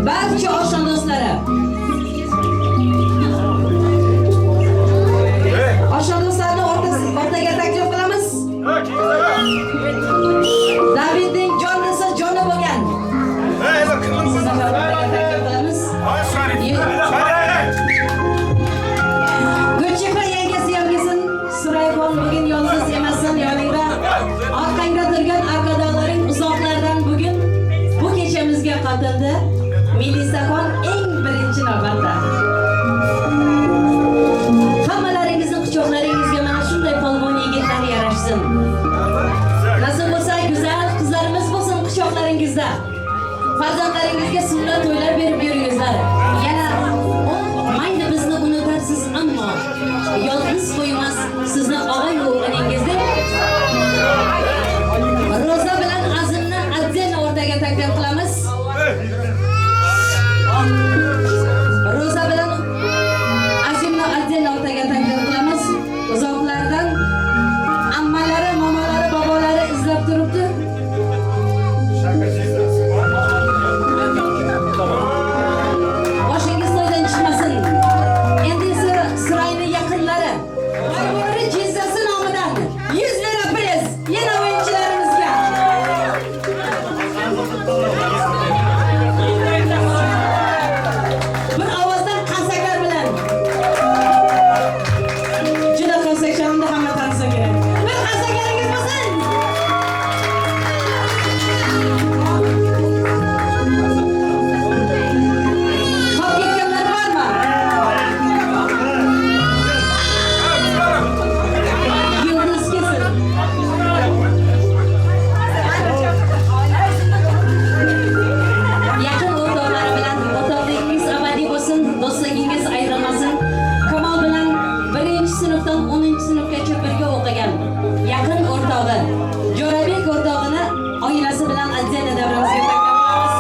Barcha oshna do'stlari. Oshna do'stlarni o'rtaga taklif qilamiz. Davidning jonlisi joni bo'lgan. Taklif qilamiz. Gulchehra yangasi ham kelsin. Surayxon bugun yolg'iz emassan, yoningda orqangda turgan arkadolaring uzoqlardan bugun bu kechamizga qotildi. Milisaxon eng birinchi navbatda. Hammalaringizni quchoqlaringizga mana shunday polvon yigitlar yarashsin. Nasib bo'lsa go'zal qizlarimiz bo'lsin quchoqlaringizda. Farzandlaringizga sunnat to'ylar berib yuringizlar. Yana mayli bizni unutarsiz, ammo yolg'iz qo'ymas sizni og'ay o'g'lingiz deb Roza bilan Azimni отдельно o'rtaga taklif qilamiz. Roza bilan Azimni отдельно o'rtaga taklif qilamiz. Uzoqlardan ammalari, momalari, bobolari izlab turibdi. Boshingiz to'ydan chiqmasin. Endi esa Surayni yaqinlari Boybo'ri jizzasi nomidan 100 lira prez yana o'yinchilarimizga. Bir ovozdan qarsaklar bilan. Juda qarsak chalindi, hamma tanisa kerak. Bir qarsaklaringiz bo'lsin. Qolib ketganlar bormi? Yulduz kelsin. Yaqin o'rtoqlari bilan o'rtoqligingiz abadiy bo'lsin, do'stligingiz ayrilmasin. Kamol bilan 1-sinfdan 10-sinfgacha birga o'qigan yaqin o'rtog'i Jo'rabek o'rtog'ini oilasi bilan отдельно davramizga taklif qilamiz.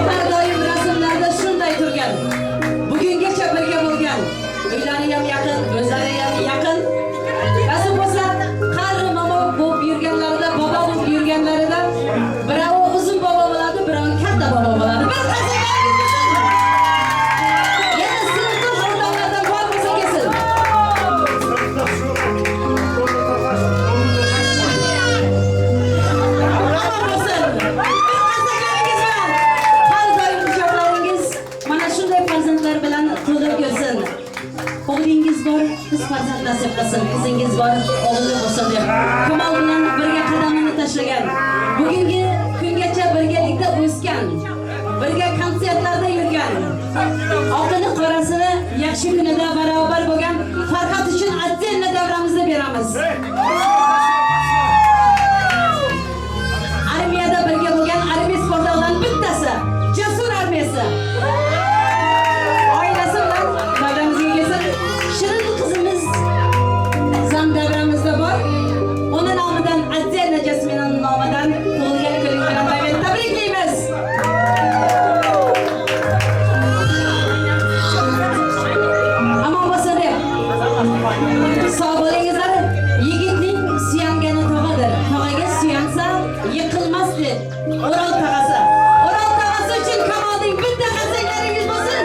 Har doim rasmlarda shunday turgan, bugungacha birga bo'lgan, uylari ham yaqin, o'zlari ham yaqin. Nasib bo'lsa, qari momo bo'lib yurganlarida, bobo bo'lib yurganlarida birovi uzun bobo bo'ladi, birovi katta bobo bo'ladi. Bir qarsaklaringiz bo'lsin. Yana sinfdosh o'rtoqlardan bor bo'lsa kelsin. Omon bo'lsin. Bir qarsaklaringiz bilan har doim quchoqlaringiz mana shunday farzandlar bilan to'lib yursin. O'g'lingiz bor, qiz farzand nasib qilsin, qizingiz bor, o'g'li bo'lsin deb Kamol bilan birga qadamini tashlagan, bugungi kungacha birgalikda o'sgan, birga konsertlarda yurgan, oqini qorasini yaxshi kunida barobar bo'lgan Farhad uchun отдельно davramizda beramiz. beramiz. Armiyada birga bo'lgan armiya sportlaridan bittasi, Jasur armiyasi. Oilasi bilan davramizga kelsin. Shirin qizimiz zam davramizda bor. Uni nomidan, отдельно Jasminaning nomidan tug'ilgan kuning bilan David tabriklaymiz. Amon bo'lsin deb. Sog' bo'lingizlar. Yigitning suyangani tog'adir. Tog'aga suyansa yiqilmas deb. O'rol tog'asi. O'rol tog'asi uchun Kamolning bitta qarsaklaringiz bo'lsin.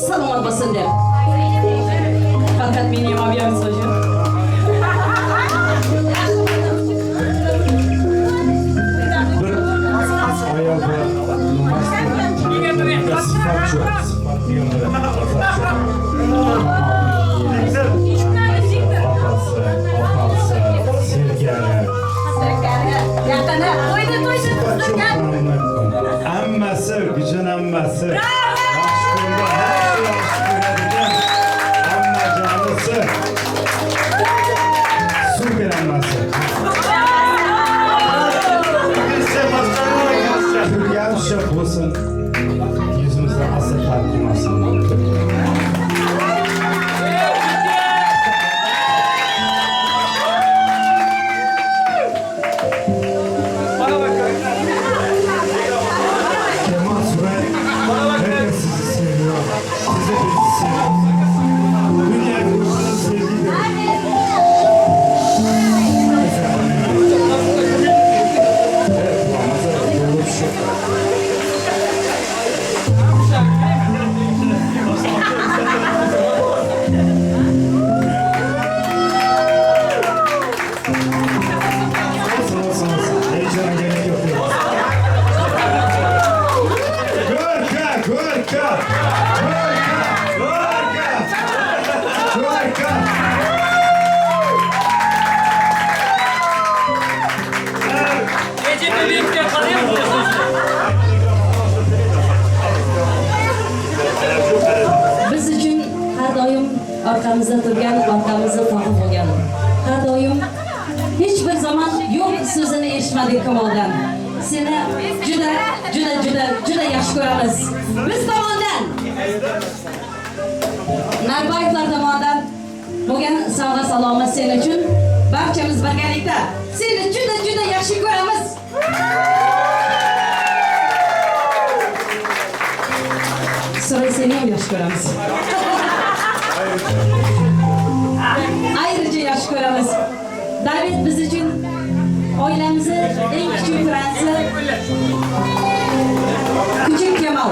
Salomat bo'lsin deb. Faqat meni ham olib hocam. Sifat yo'q, sifat otasi, opasi, sevgani, yaqini, to'yda to'yda qizdirgan. Hammasi, gücün hammasi. Yaxshi ko'rgan, yaxshi ko'radigan hamma jonisi. Super hammasi. Ko'rgan shu bo'lsin. Yuzimizdan asl farq qilmasin. Kemal Sunay, herkes sizi seviyor. Sizi bizi seviyor. Dünya kurbanın sevgidir. Evet, kulağımıza yolu şu. Olsun olsun olsun. Heyecana gerek yok. Görka, Görka, Görka, Görka, Görka. Biz uchun har doim orqamizda turgan, orqamizda tog'i bo'lgan. Har doim hech bir zaman yo'q so'zini eshitmadik Kamoldan. Seni juda, juda, juda, juda yaxshi ko'ramiz. Biz tomondan, Narbayevlar tomonidan bo'lgan sovg'a salomi sen uchun. Barchamiz birgalikda seni juda, juda yaxshi ko'ramiz. So'ra seni ham yaxshi ko'ramiz. Ayrıca yaxshi ko'ramiz. David biz uchun oilamizni eng kichik prinsi Küçük Kemal.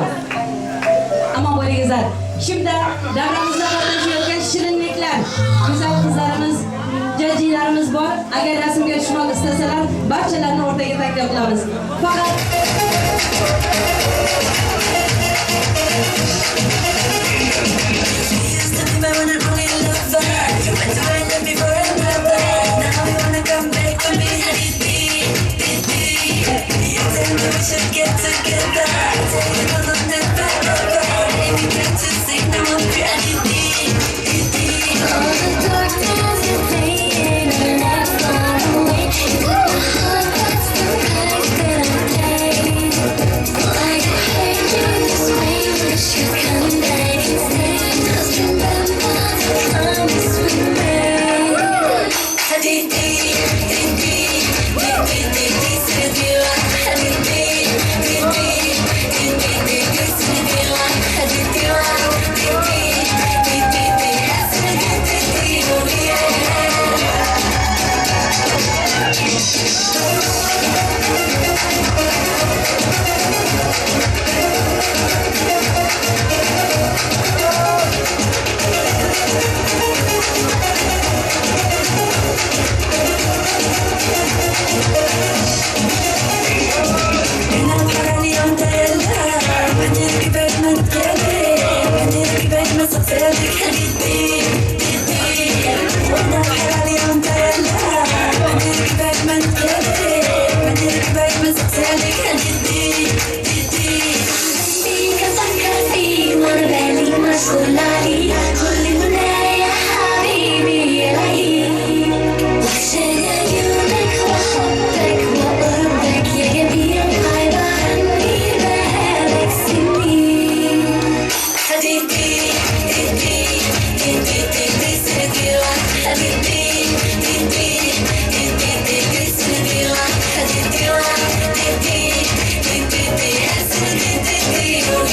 Aman bo'lingizlar. Şimdi davramizda qatnashayotgan shirinliklar, go'zal qizlarimiz, jajilarimiz bor. Agar rasmga tushmoq istasalar, barchalarini o'rtaga taklif qilamiz. Faqat We're بيك افكر فيك وانا بالي مشغول عليك، كل منايا يا حبيبي يا لعيب. وحشاني عيونك وحبك وقربك يا جميل، غايب عني بقالك سنين. حبيبي تدي تدي تدي سنتيلا، حبيبي تدي تدي تدي سنتيلا، حبيبي تدي تدي تدي سنتيلا.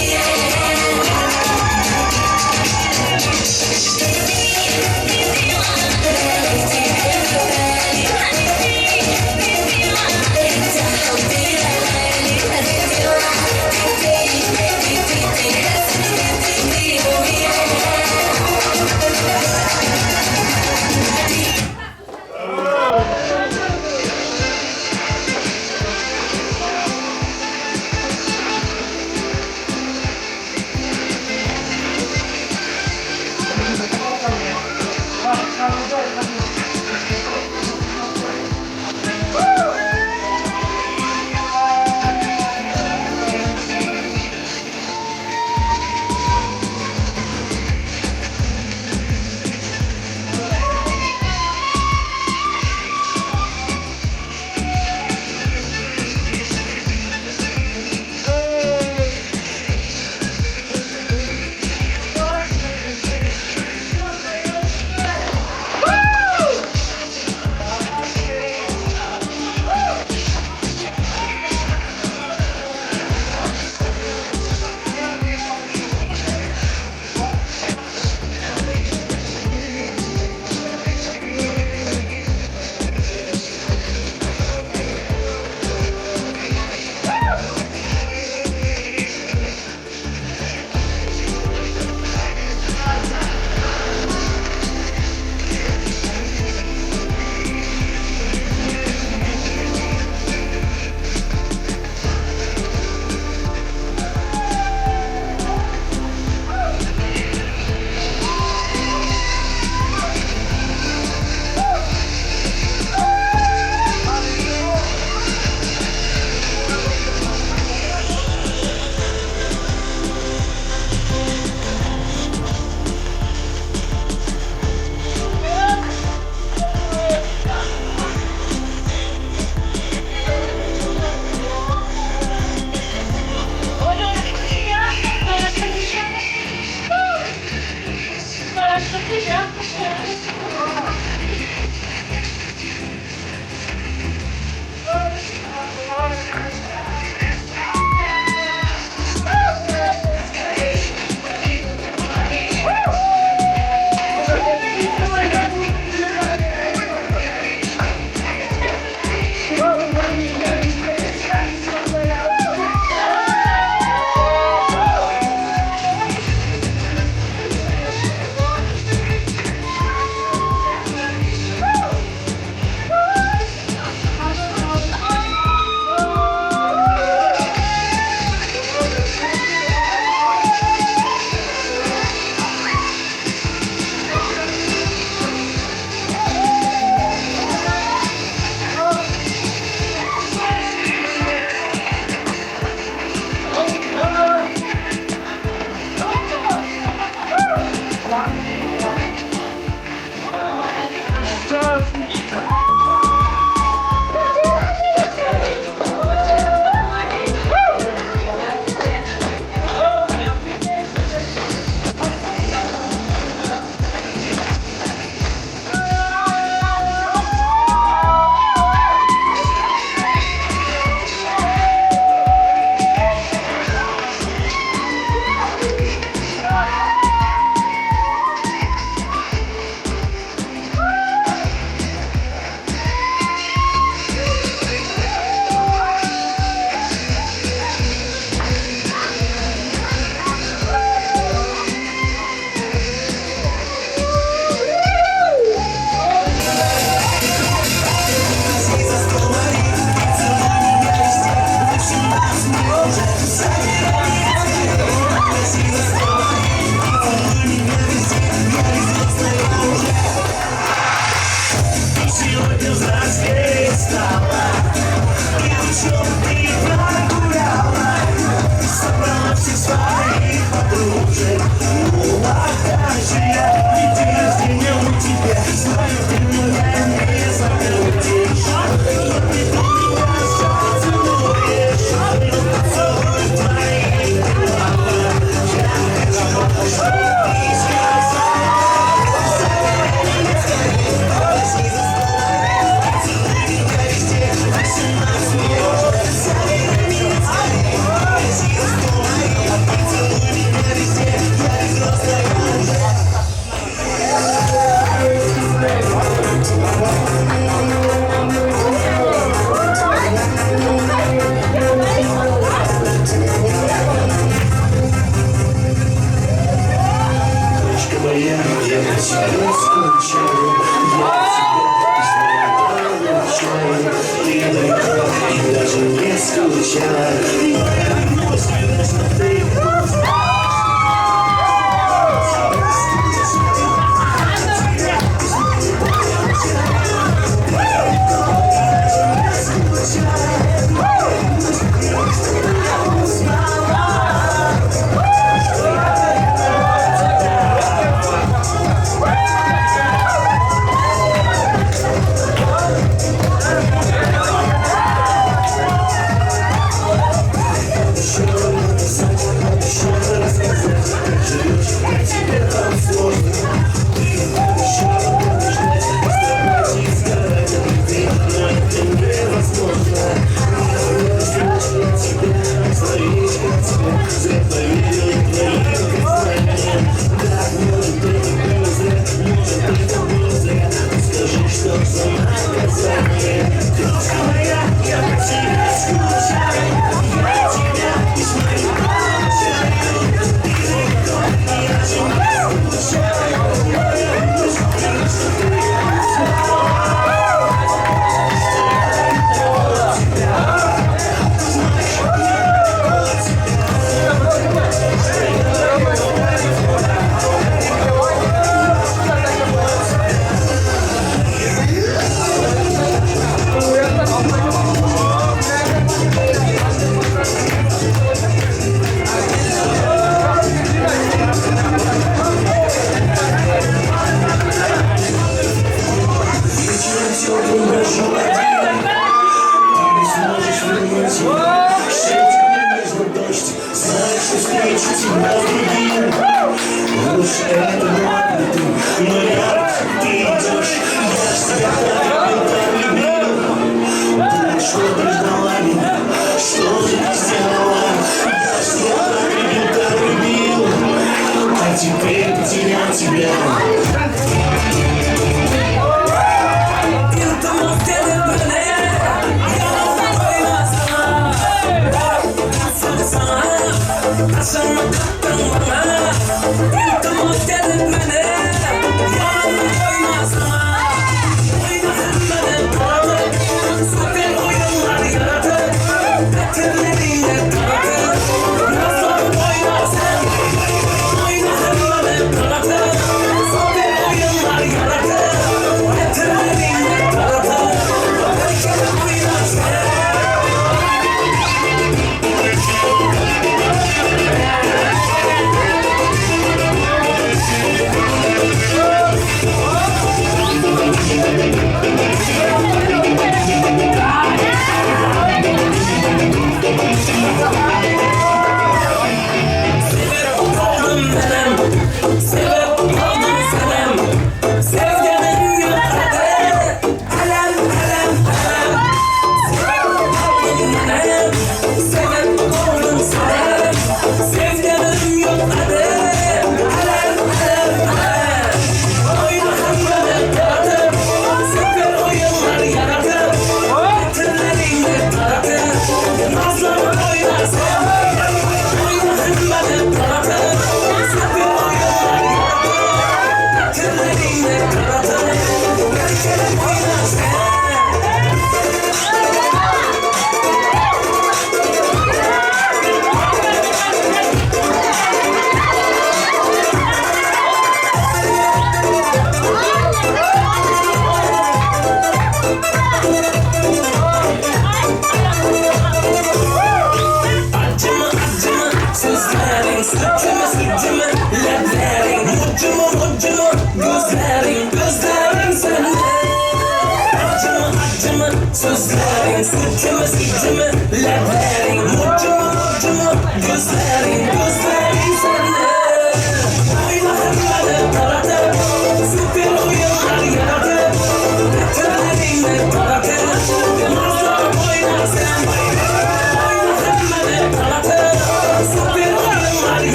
Обещала. Но я вернусь, что ты.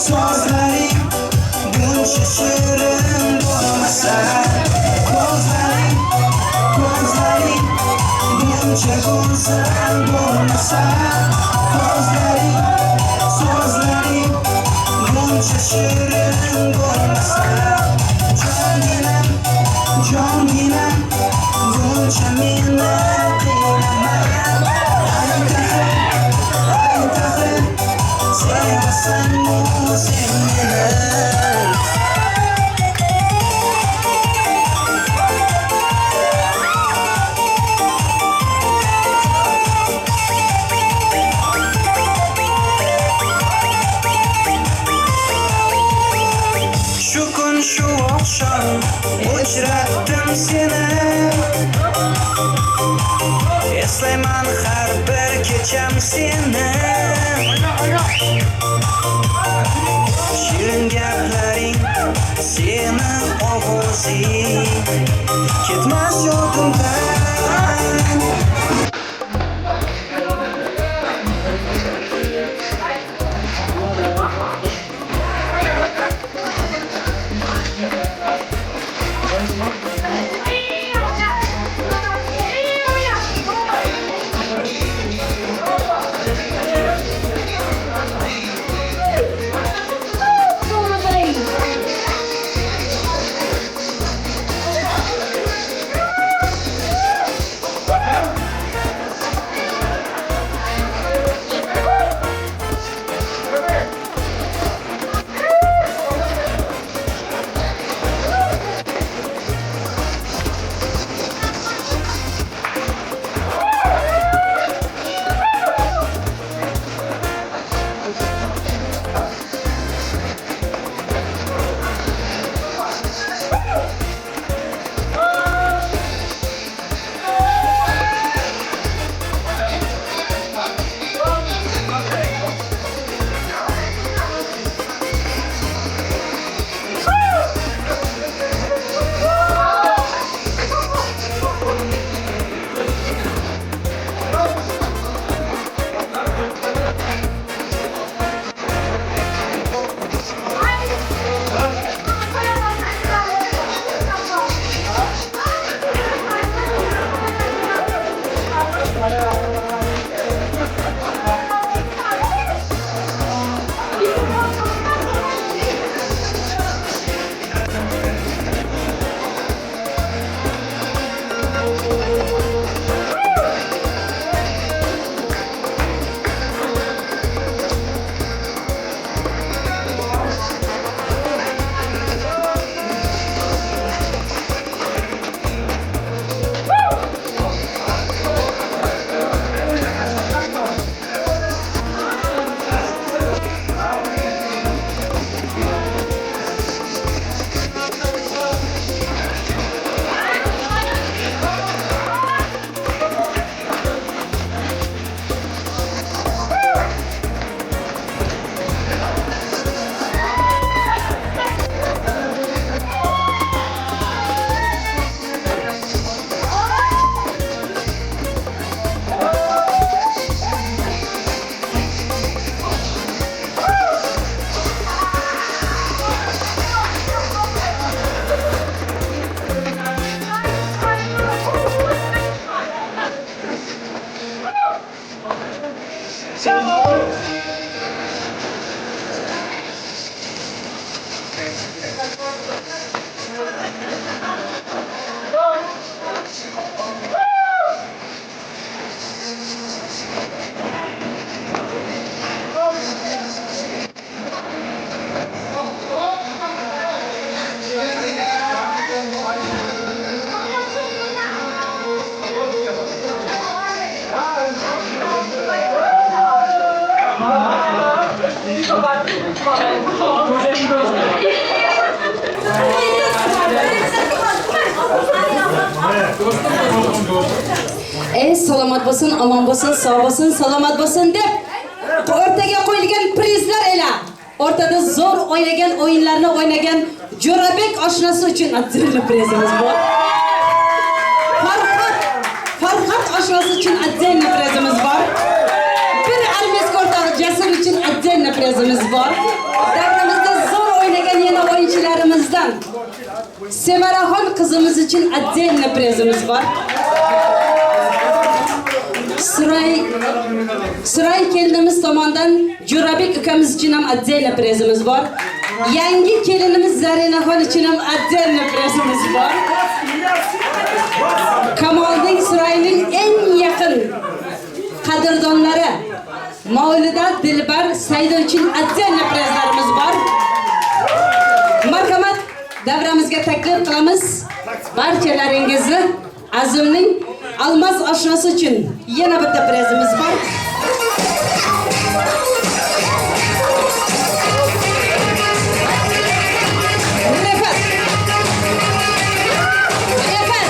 So'zlaring buncha shirin bo'lmasa, ko'zlaring, ko'zlaring buncha go'zal bo'lmasa, ko'zlaring, so'zlaring buncha shirin bo'lmasa, jonginam, jonginam buncha meni qiynama. Aytag'in, sevasan-mu sen meni? Shu kun, shu oqshom uchratdim seni, eslayman har bir kecham seni. Shirin gaplaring, seni ovozing ketmas yodimdan. Salomat bo'lsin, omon bo'lsin, sog' bo'lsin, salomat bo'lsin deb o'rtaga qo'yilgan prizlar ila o'rtada zo'r o'ynagan o'yinlarni o'ynagan Jo'rabek oshnasi uchun отдельный prizimiz bor. Farhad oshnasi uchun отдельный prizimiz bor. Bir armeyskiy o'rtog'i Jasur uchun отдельный prizimiz bor. Sevaraxon qizimiz uchun отдельно prezimiz bor. Suray kelinimiz tomonidan Jo'rabek ukamiz uchun ham отдельно prezimiz bor. Yangi kelinimiz Zarinaxon uchun ham отдельно prezimiz bor. Kamolning Surayning eng yaqin qadrdonlari Mavlida, Dilbar, Saida uchun отдельно prezlarimiz bor. Marhamat, davramizga taklif qilamiz barchalaringizni. Azimning Almaz oshnasi uchun yana bitta prezimiz bor. Rifat. Rifat.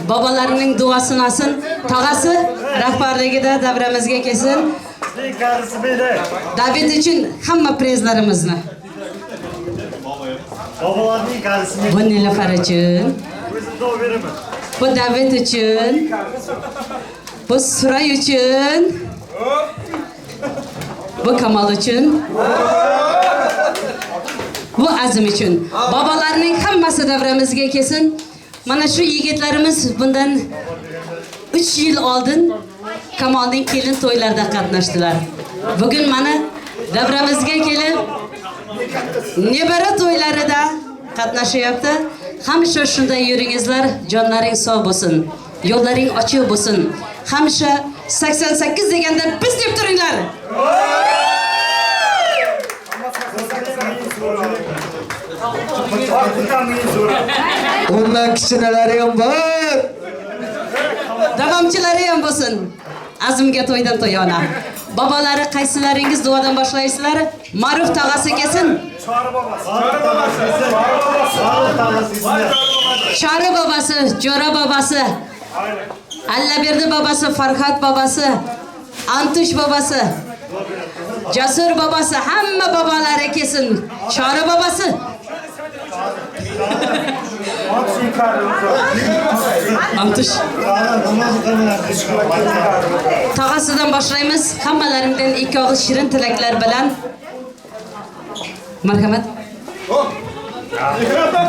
Bobolarining duosini olsin, tog'asi rahbarligida davramizga kelsin. David uchun hamma prezlarimizni. Bu Nilufar uchun, bu David uchun, bu Suray uchun, bu Kamol uchun, bu Azim uchun. Bobolarning hammasi davramizga kelsin. Mana shu yigitlarimiz bundan 3 yil oldin Kamolning kelin to'ylarida qatnashdilar. Bugun mana davramizga kelib nevara to'ylarida qatnashyapti. Hamisha shunday yuringizlar, jonlaring sog' bo'lsin, yo'llaring ochiq bo'lsin. Hamisha 88 deganda biz deb turinglar. Ondan kichkinalari ham bor. Davomchilari ham bo'lsin. Azimga to'ydan to'yona. Bobolari qaysilaringiz duodan boshlaysizlar? Ma'ruf tog'asi kelsin. Chori bobosi, Jo'ra bobosi, Allaberdi bobosi, Farhad bobosi, Antush bobosi, Jasur bobosi, hamma bobolari kelsin. Chori bobosi. Antush. Tog'asidan boshlaymiz. Hammalaringdan ikki og'iz shirin tilaklar bilan. Marhamat.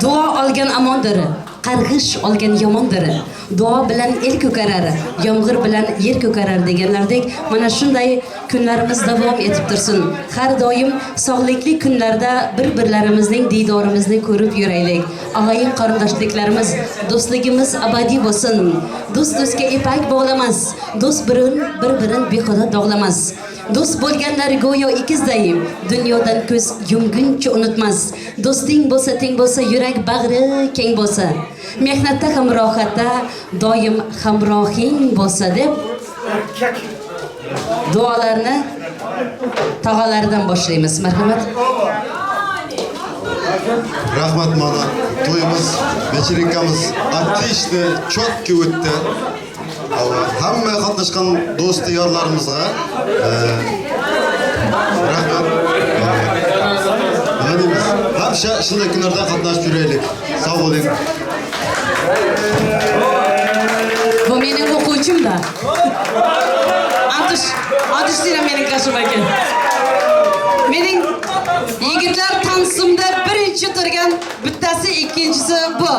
Duo olgan amondir, qarg'ish olgan yomondir. Duo bilan el ko'karar, yomg'ir bilan yer ko'karar deganlardek, mana shunday kunlarimiz davom etib tursin. Har doim sog'likli kunlarda bir-birlarimizning diydorimizni ko'rib yuraylik. Og'ayin qarindoshliklarimiz, do'stligimiz abadiy bo'lsin. Do'st do'stga ipak bog'lamas, do'st bir-birin behuda dog'lamas. Do'st bo'lganlar go'yo ikizday, dunyodan ko'z yumguncha unutmas. Do'sting bo'lsa teng bo'lsa, yurak bag'ri keng bo'lsa. Mehnatda ham rohatda doim hamrohing bo'lsa deb duolarni tog'alaridan boshlaymiz. Marhamat. Rahmat mana to'yimiz, вечеринка miz отлично, четко o'tdi. Hamma qatnashgan do'st yorlarimizga rahmat. Nima deymiz? Hamisha shunday kunlarda qatnashib yuraylik. Sog' bo'ling. Bu mening o'quvchim-da. Atish, Atish deydi mening qashim aka. Mening yigitlar tansimda birinchi turgan bittasi, ikkinchisi bu.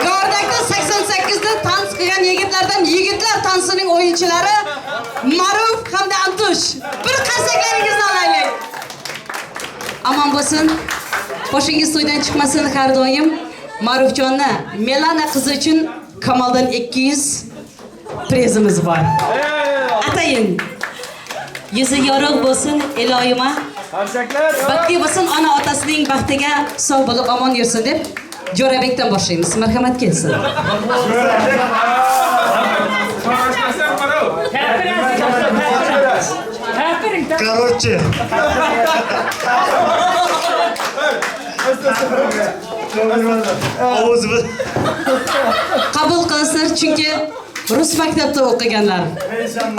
Gordakda 88da tans qilgan yigitlardan yigitlar tansining o'yinchilari Ma'ruf hamda Antush. Bir qarsaklaringizni olaylik. Omon bo'lsin. Boshingiz to'ydan chiqmasin har doim. Ma'rufjonni Melana qizi uchun Kamoldan 200 prizimiz bor. Atayin. Yuzi yorug' bo'lsin iloyima. Baxtli bo'lsin, ona otasining baxtiga sog' bo'lib omon yursin deb Jo'rabekdan boshlaymiz. Marhamat kelsin. Короче. Qabul qilsin, chunki rus maktabida o'qiganlar.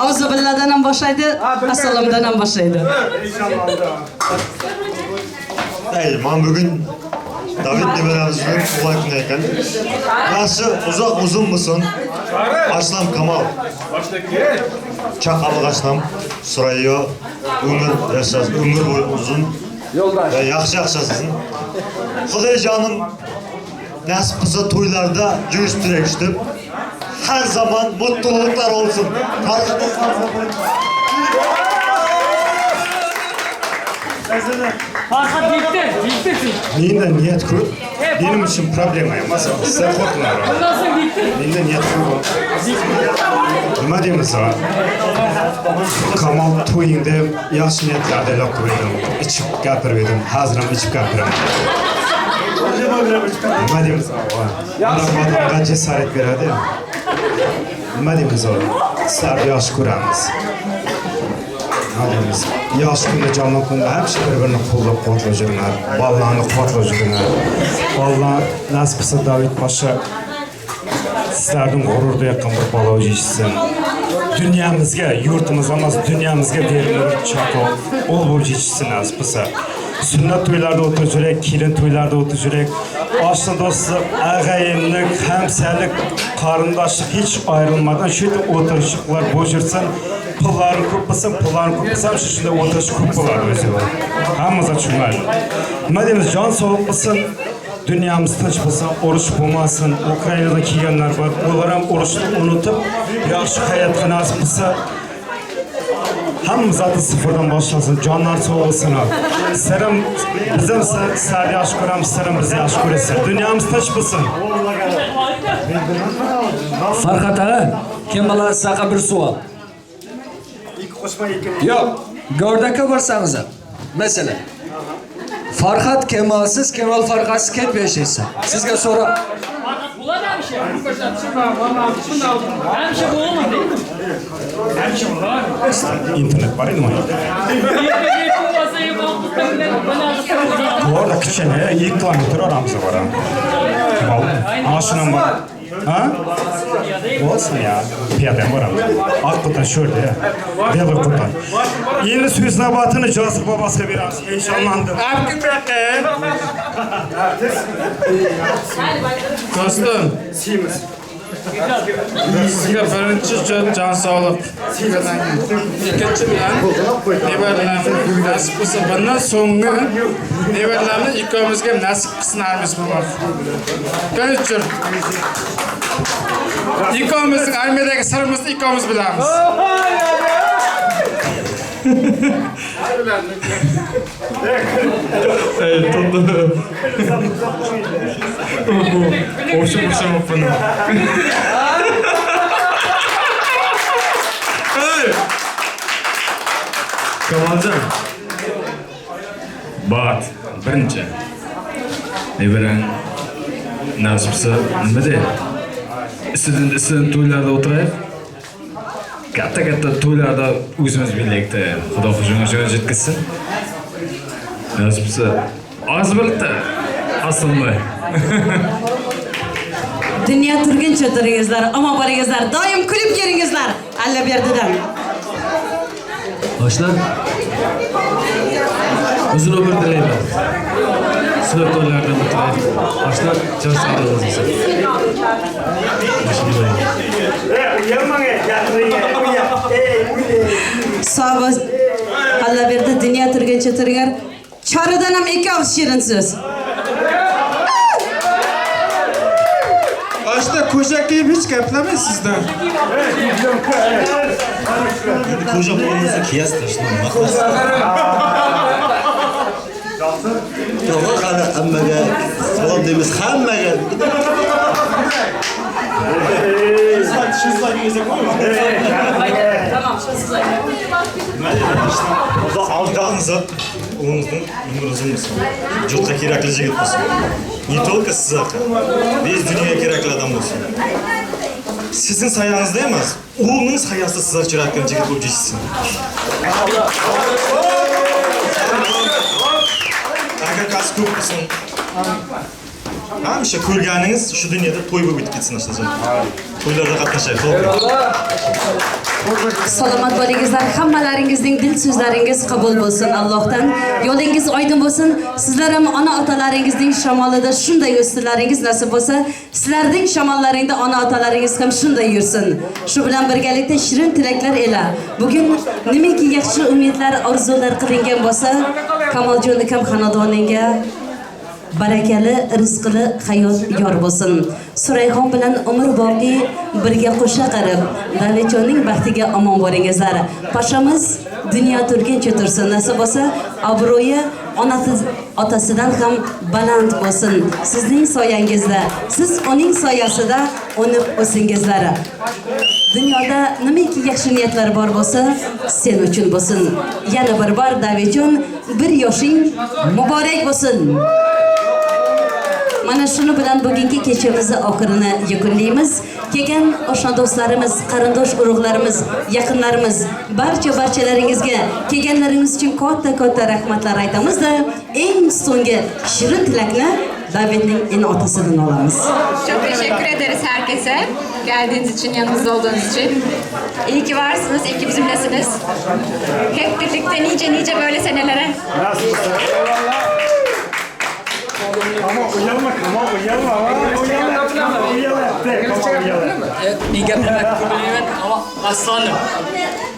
Auzu billadan ham boshlaydi, assalomdan ham boshlaydi. Ey, men bugun David nevaramizning tug'ilgan kuni ekan. Yaxshi, uzoq uzun bo'lsin. Aslam Kamal. Chaqaloq Aslam Surayyo umr yashas, umr bo'yi uzun. Yaxshi yashasin. Xudojonim nasib qilsa to'ylarda yurish turak her zaman mutluluklar olsun. Farhat gitti, gitti. Menda niyat ko'p. Benim için problema emas. Sizlar qo'rqmanglar. Bundan so'ng gitti. Menda niyat ko'p. Nima deymiz? Kamol to'yingda yaxshi niyatlarda elab qo'ydim. Ichib gapirib edim. Hozir ham ichib gapiraman. Nima deymiz? Odamga jasorat beradi. Nima deymiz? Sizlarni yaxshi ko'ramiz. Nima deymiz? Yaxshi kunda, yomon kunda hamisha bir-birini qo'llab-quvvatlab yuringlar. Bolalarni quvvatlab yuringlar. Alloh nasib qilsa David Pasha sizlarning g'ururda yaqin bir bola yetishsin. Dunyomizga, yurtimiz emas, dunyomizga berilgan chaqoq o'l bo'lib yetishsin nasib qilsa. Sunnat to'ylarda o'tirib yuraylik, kelin to'ylarda o'tirib yuraylik. Oshna do'stlik, ag'ayinlik, hamsalik, qarindoshlik hech ayrilmadan shu yerda o'tirishlar bo'sh yursin. Pullari ko'p bo'lsin, pullari ko'p bo'lsa, shu shunda o'tirish ko'p bo'ladi o'zi. Hammamiz tushunmaydi. Nima deymiz, jon sog'lik bo'lsin, dunyamiz tinch bo'lsin, urush bo'lmasin. Ukrainadan kelganlar bor, ular ham urushni unutib, yaxshi hayotga nasib qilsa, hammamiz zaten sıfırdan başlasın, canlar sağ olsun. Sizlerim, bizim sizler yaxshi ko'ramiz, sizlerim bizni yaxshi ko'rasizlar. Dünyamız tinch bo'lsin. Farhat ağa, kim biladi sizga bir savol. Yo'q, Gordakka borsangiz, mesela Farhat Kemalsiz, Kemal Farhatsiz ketib yashaysiz. Sizga so'ra. Bo'ladi hamisha. Hamisha bo'lmaydi. Hamisha bo'ladi. İnternet bor edi mi? Bu arada kichkina 2 kilometr aramizda bor. Mashinam bor. Ha? Olsun ya. Piyoda boramiz. Oq qutan shu yerda. Белый qutan. Endi so'z navbatini Josif bobosiga beramiz. Heyecanlandim. Do'stim, sizga birinchi jon sog'liq, ikkinchi bilan nevaralarni nasib qilsa, bundan so'nggi nevaralarni ikkovimizga ham nasib qilsin armiya bo'lmoq. Birinchi ikkovimizning armiyadagi sirimizni ikkovimiz bilamiz. Ey, tutdu. O'sha bunu. Hey! Kamoljon. Baxt birinchi. Nevarang nasib qilsa nima deydi? Issidan to'ylarda o'tiraylik. Katta-katta to'ylarda o'zimiz birlikda. Xudo huzurga yetkazsin. Nasip bo'lsa oz bildi основной. Dunyo turguncha turingizlar, omon bo'lingizlar, doim kulib yuringizlar. Allaberdidan. Yoshlar uzun umr tilayman. Sunnat to'ylardan tilayman. Yoshlar jon sog'lig'i bo'lsin. Sog' bo'l. Allaberdi dunyo turguncha turinglar. Choridan ham ikki og'iz shirin so'z. Başta ko'jak kiyib hech gaplamaysizda. Ko'jak bo'lmasa kiyasiz, nima qilasiz? To'g'ri, hali hammaga salom deymiz, hammaga. Tamam, siz Aldanızı, oğlunuzun ömrü uzun olsun. Yurtga kerakli yigit bo'lsin. Не только sizlarga, biz dunyoga kerakli odam bo'lsin. Sizning soyangizda emas, o'g'lining soyasida sizlar kerakli yigit bo'lib yetishsin. Aka-ukasi ko'p bo'lsin. Hamisha ko'rganingiz shu dunyoda to'y bo'lib o'tib ketsin asosida. To'ylarda qatnashaylik. Salomat bo'lingizlar, hammalaringizning dil so'zlaringiz qabul bo'lsin Allohdan. Yo'lingiz oydin bo'lsin. Sizlar ham ona otalaringizning shamolida shunday o'stilaringiz nasib bo'lsa, sizlarning shamollaringda ona otalaringiz ham shunday yursin. Shu bilan birgalikda shirin tilaklar ila bugun nimaki yaxshi umidlar, orzular qilingan bo'lsa, Kamoljon akam xonadoniga barakali, rizqli hayot yor bo'lsin. Surayxon bilan umr boqiy birga qo'sha qarib, Davetjonning baxtiga omon boringizlar. Pashamiz dunyo turguncha tursin. Nasib bo'lsa, obro'yi otasidan ham baland bo'lsin. Sizning soyangizda, siz uning soyasida unib o'singizlar. Dunyoda nimaki yaxshi niyatlar bor bo'lsa, sen uchun bo'lsin. Yana bir bor Davetjon, bir yoshing muborak bo'lsin. Mana shuni bilan bugungi kechamizni oxirini yakunlaymiz. Kelgan oshna do'stlarimiz, qarindosh urug'larimiz, yaqinlarimiz, barcha-barchalaringizga kelganlaringiz uchun katta-katta rahmatlar aytamiz-da, eng so'nggi shirin tilakni Davetning ena otasidan olamiz. Çok teşekkür ederiz herkese. Geldiğiniz için, yanımızda olduğunuz için. İyi ki varsınız, iyi ki bizimlesiniz. Hep birlikte nice nice böyle senelere. Ama uyalma, ama uyalma, ama uyalma, uyalma. Men gapirmak bilmayman, ama aslanım.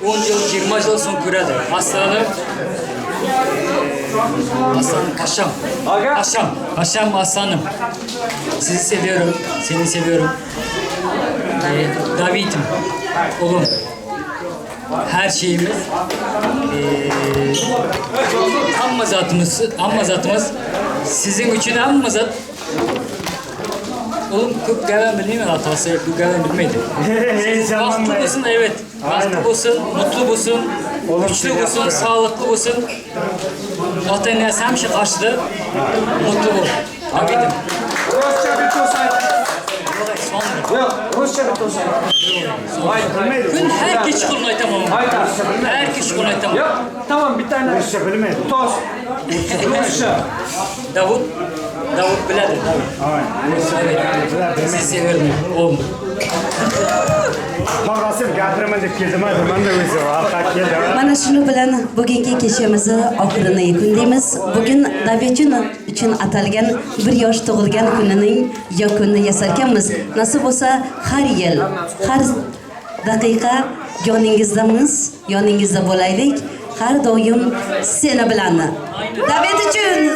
10 yıl, 20 yıl so'ng ko'radi. Aslanım. Aslanım, paşam. Paşam, paşam aslanım. Sizi seviyorum, seni seviyorum. David'im, oğlum. Her şeyimiz, hamma zatımız, hamma zatımız sizin için hamma zat. Oğlum ko'p gapam bilmayman, hatası ko'p gapam bilmaydi. Baxtli bo'lsin, evet. Baxtli bo'lsin, mutlu bo'lsin, güçlü bo'lsin, sağlıklı bo'lsin. Ota-onasi hamisha qarshida, mutlu bo'l. David'im. Rusça bir to's ayt. Yo'q, ruscha bir to's ayt. Kun her kechqurun aytaman. Her kechqurun aytaman. Yo'q, tamam bir tane. Rusça bilmaydi. To's. Rusça. Davud, Davud biladi. Evet. Sizi seviyorum oğlum. Tog'asim gapiraman deb keldim, mana o'zi orqa keldi. Mana shuni bilan bugungi kechamizni oxirini yakunlaymiz. Bugun Davetjon uchun atalgan bir yosh tug'ilgan kunining yakunini yasarkanmiz. Nasib bo'lsa har yil, har daqiqa yoningizdamiz, yoningizda bo'laylik. Har doim seni bilan. Davet uchun